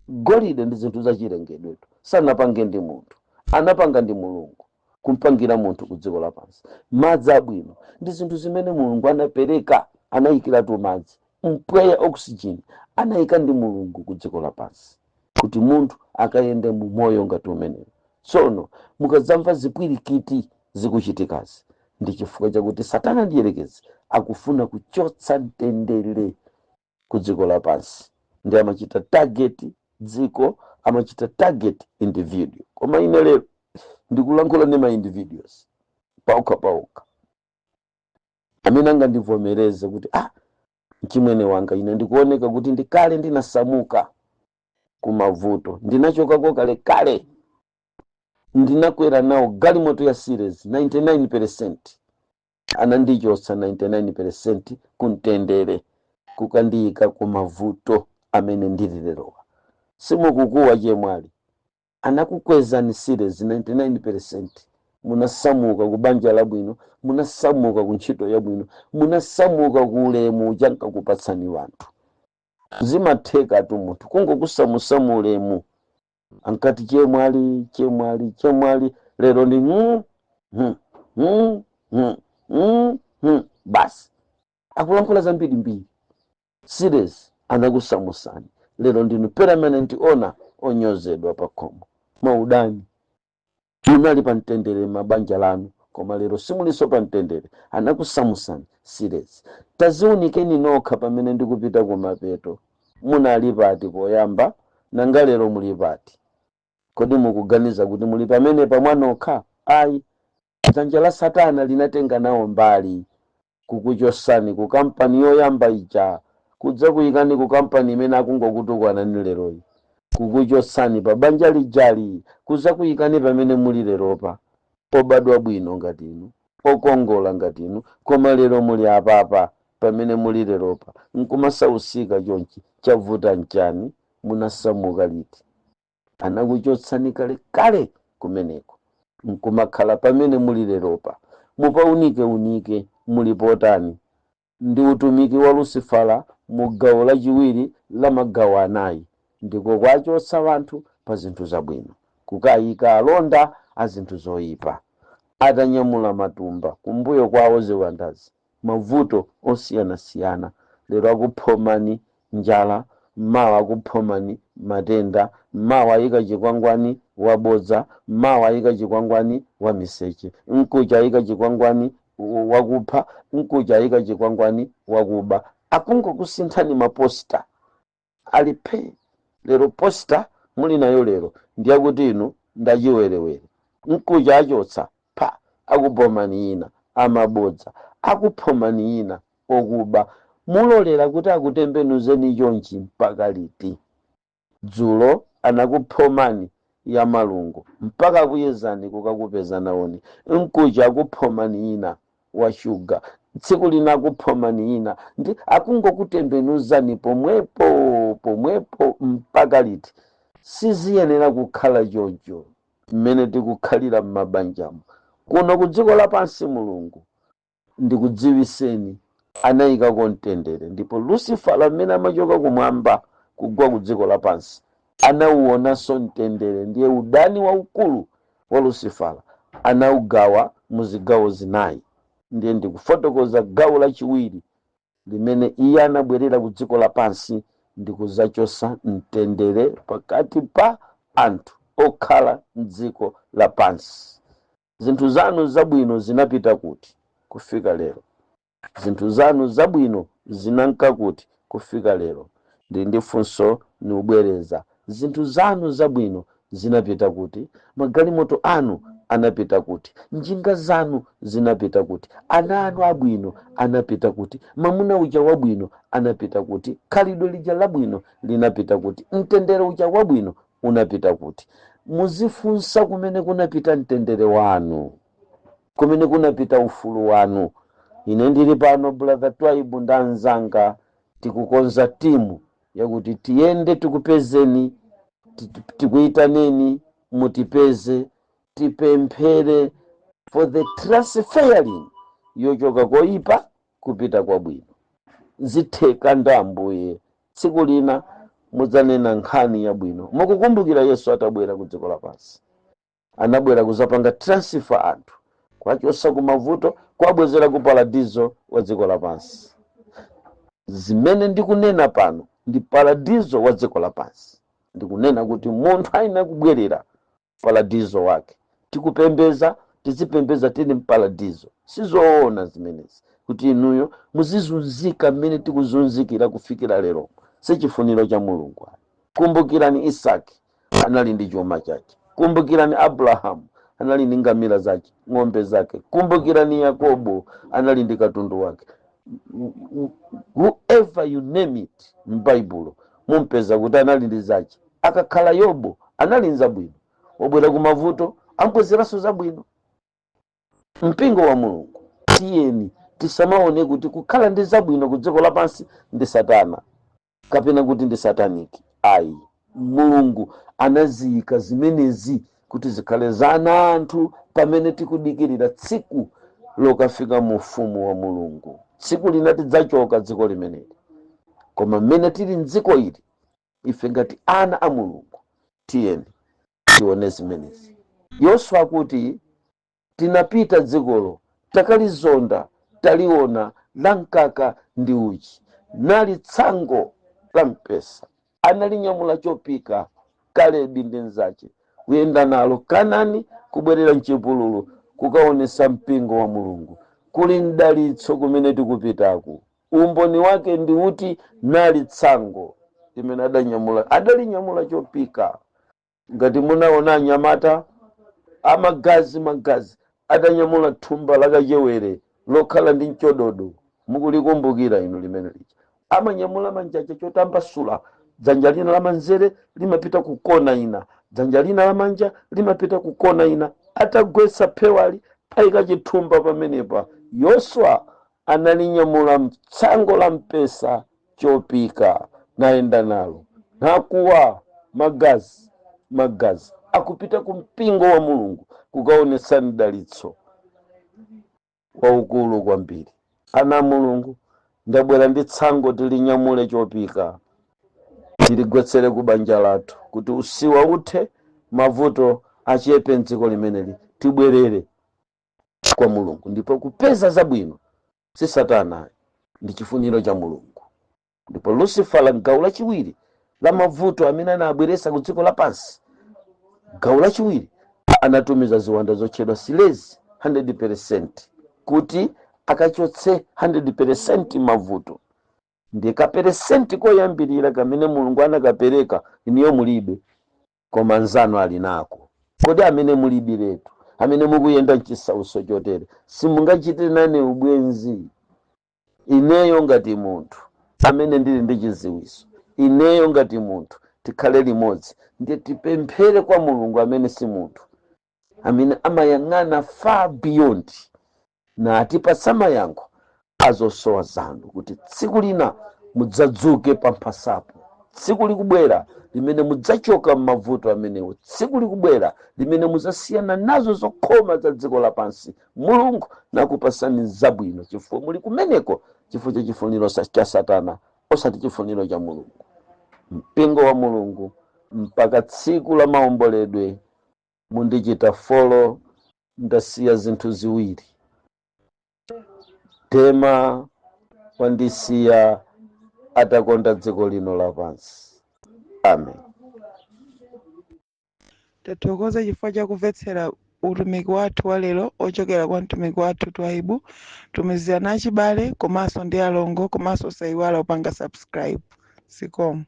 Golide ndi zinthu zachilengedwetu, sanapange ndi munthu, anapanga ndi Mulungu kumpangira munthu ku dziko lapansi. Madzi abwino ndi zinthu zimene Mulungu anapereka, anayikiratu madzi. Mpweya, oxygen, anayika ndi Mulungu ku dziko lapansi kuti munthu akayende mu moyo ngati umenewo. Tsono mukadzamva zipwirikiti zikuchitikazi, ndi chifukwa chakuti Satana ndiyerekezi akufuna kuchotsa mtendere ku dziko lapansi, ndi amachita target dziko, amachita target individual. Koma ine lero ndikulankhula ndi ma individuals paokha paokha amene angandivomereze kuti, "Ah, mchimwene wanga, ine ndikuoneka kuti ndikale ndinasamuka kumavuto, ndinachokako kalekale, ndinakwera nawo galimoto ya series 99, anandichotsa 99 kumtendere kukandiyika kumavuto amene ndili lerowa." Simukukuwa chemwali? Anakukwezani series 99, munasamuka ku banja labwino, munasamuka ku ntchito yabwino, munasamuka ku ulemu chankakupatsani wanthu. Zimatheka tu munthu kungokusamusamu ulemu. Ankati chemwali, chemwali, chemwali, lero ndi basi, akulankhula zambirimbiri. Serious, anakusamusani, lero ndinu permanent owner, onyozedwa pa khomo mwaudani. Munali pa mtendere mabanja lanu, koma lero simulinso pa mtendere, anakusamusani serious. Taziunikeni nokha pamene ndikupita kumapeto. Munali pati poyamba? Nanga lero muli pati? Kodi mukuganiza kuti muli pamene pamwanokha? Ayi, dzanja la Satana linatenga nawo mbali kukuchosani ku kampani yoyamba ija, kudza kuyikani ku kampani imene akungokutukwanani leroyi, kukuchotsani pa banja lijali, kudza kuyikani pamene muli leropa. Obadwa bwino ngati inu, okongola ngati inu, koma lero muli apapa pamene muli leropa, nkumasausika chonchi. Chavuta nchani? Munasamuka liti? Anakuchotsani kalekale kumeneko, nkumakhala pamene muli leropa. Mupaunike unike, muli potani? Ndi utumiki wa Lucifera mu gawo lachiwiri la magawo anayi, ndiko kwachotsa wanthu pa zinthu zabwino. Kukayika alonda a zinthu zoyipa atanyamula matumba kumbuyo kwawo, ziwandazi, mavuto osiyanasiyana. Lero akuphomani njala, mawa akuphomani matenda, mawa ayika chikwangwani wabodza, mawa ayika chikwangwani wa miseche, mkucha ayika chikwangwani wakupha, mkucha ayika chikwangwani wakuba. Akungokusinthani ma poster ali phe. Lero poster muli nayo lero ndiyakuti inu ndachiwerewere, mkucha achotsa pa, akubomani ina amabodza, akuphomani ina okuba. Mulolera kuti akutembenuzeni chonchi mpaka liti? Dzulo anakuphomani ya malungo mpaka kuyezani kukakupeza nawoni, mkucha akuphomani ina wa shuga, tsiku lina akuphomani ina, ndi akungokutembenuzani pomwepo pomwepo mpaka liti? Siziyenera kukhala choncho mmene tikukhalira m'mabanjamo kuno ku dziko lapansi. Mulungu, ndikudziwiseni, anayikako mtendere, ndipo Lucifer amene amachoka kumwamba kugwa ku dziko lapansi anauonanso mtendere. Ndiye udani waukulu wa Lucifer anaugawa mu zigawo zinayi. Ndiye ndikufotokoza gawo lachiwiri limene iye anabwerera ku dziko lapansi ndi kuzachosa mtendere pakati pa anthu okhala mdziko lapansi. Zinthu zanu zabwino zinapita kuti kufika lero? Zinthu zanu zabwino zinanka kuti kufika lero? Ndili ndi funso, niubwereza: zinthu zanu zabwino zinapita kuti? Magalimoto anu anapita kuti? Njinga zanu zinapita kuti? Ana anu abwino anapita kuti? Mamuna uja wabwino anapita kuti? Khalidwe lija labwino linapita kuti? Mtendere uja wabwino unapita kuti? Muzifunsa kumene kunapita mtendere wanu, kumene kunapita ufulu wanu. Ine ndili pano, Brother Twaibu ndi anzanga, tikukonza timu yakuti tiyende tikupezeni, tikuyitaneni, mutipeze, tipemphere for the transferring yochoka koyipa kupita kwabwino. Zitheka ndi Ambuye. Tsiku lina mudzanena nkhani yabwino. Mukukumbukira Yesu atabwera ku dziko lapansi, anabwera kuzapanga transfer anthu, kuwachosa ku mavuto, kuwabwezera ku paradizo wa dziko lapansi. Zimene ndikunena pano ndi paradizo wa dziko lapansi. Ndikunena kuti munthu ayenera kubwerera paradizo wake. Tikupembeza, tizipembeza tili mparadizo. Sizoona zimenezi kuti inuyo muzizunzika mmene tikuzunzikira kufikira lero. Sichifuniro cha Mulungu ayi. Kumbukirani Isaki anali ndi chuma chake, kumbukirani Abrahamu anali ndi ngamira zake, ng'ombe zake, kumbukirani Yakobo anali ndi katundu wake. Whoever you name it m'Baibulo, mumpeza kuti anali ndi zake. Akakhala Yobo anali nzabwino, wabwera ku mavuto, ambwezeranso zabwino. Mpingo wa Mulungu, tiyeni tisamaone kuti kukhala ndi zabwino ku dziko lapansi ndi satana kapena kuti ndi satanic, ayi. Mulungu anaziyika zimenezi kuti zikhale za ana anthu pamene tikudikirira tsiku lokafika mu ufumu wa Mulungu. Tsiku lina tidzachoka dziko limeneli, koma mmene tili mdziko ili, ife ngati ana a Mulungu, tiyeni tione zimenezi. Yoswa akuti, "Tinapita dzikolo, takalizonda, taliona, la mkaka ndi uchi, nali tsango la mpesa." Analinyamula chopika Kalebi ndi mzace, kuyenda nalo Kanani, kubwerera mchipululu kukaonesa mpingo wa Mulungu kuli mdalitso kumene tikupitaku. Umboni wake ndi uti? Nali tsango limene adanyamula, adalinyamula chopika. Ngati munaona anyamata amagazi magazi atanyamula thumba lakachewere lokhala ndi mchododo, mukulikumbukira inu limene lija? Amanyamula manjaja chotambasula, dzanja lina lamanzere limapita ku kona ina, dzanja lina lamanja limapita ku kona ina. Atagwetsa phewali, ayika chithumba pamenepa. Yoswa analinyamula tsango la mpesa chopika, nayenda nalo, nakuwa, "Magazi, magazi!" Akupita ku mpingo wa Mulungu kukaonetsa mdalitso waukulu kwambiri. Ana a Mulungu, ndabwera ndi tsango, tilinyamule chopika, tiligwetsere ku banja lathu kuti usiwa uthe. Mavuto achepe mdziko limeneli, tibwerere kwa Mulungu. Ndipo kupeza zabwino si Satana, ndi chifuniro cha Mulungu. Ndipo Lucifera, gawo lachiwiri la mavuto amene anabweresa ku dziko lapansi, gawo lachiwiri, anatumiza ziwanda zotchedwa silezi 100% kuti akachotse 100% mavuto. Ndi ka percent koyambirira kamene Mulungu anakapereka, iniyo mulibe, koma nzanu ali nako. Kodi amene mulibiretu, amene mukuyenda mchisauso chotere, simungachite nane ubwenzi? Ineyo ngati munthu amene ndili ndi chiziwiso, ineyo ngati munthu, tikhale limodzi, ndiye tipemphere kwa Mulungu amene si munthu, amene amayang'ana far beyond na atipatsa mayankho azosowa zanu, kuti tsiku lina mudzadzuke pamphasapo. Tsiku likubwera limene mudzachoka m'mavuto amenewo. Tsiku likubwera limene mudzasiyana nazo zokhoma za dziko lapansi, Mulungu nakupasani zabwino, chifukwa muli kumeneko chifukwa cha chifuniro cha Satana, osati chifuniro cha Mulungu. Mpingo wa Mulungu, mpaka tsiku la maomboledwe, mundichita follow. Ndasiya zinthu ziwiri. Dema wandisiya atakonda dziko lino lapansi. Amen. Tathokoza chifukwa chakumvetsera utumiki wathu wa lero ochokera kwa mtumiki wathu Twaibu. Tumizirana achibale komanso ndi alongo, komanso osayiwala kupanga subscribe. Zikomo.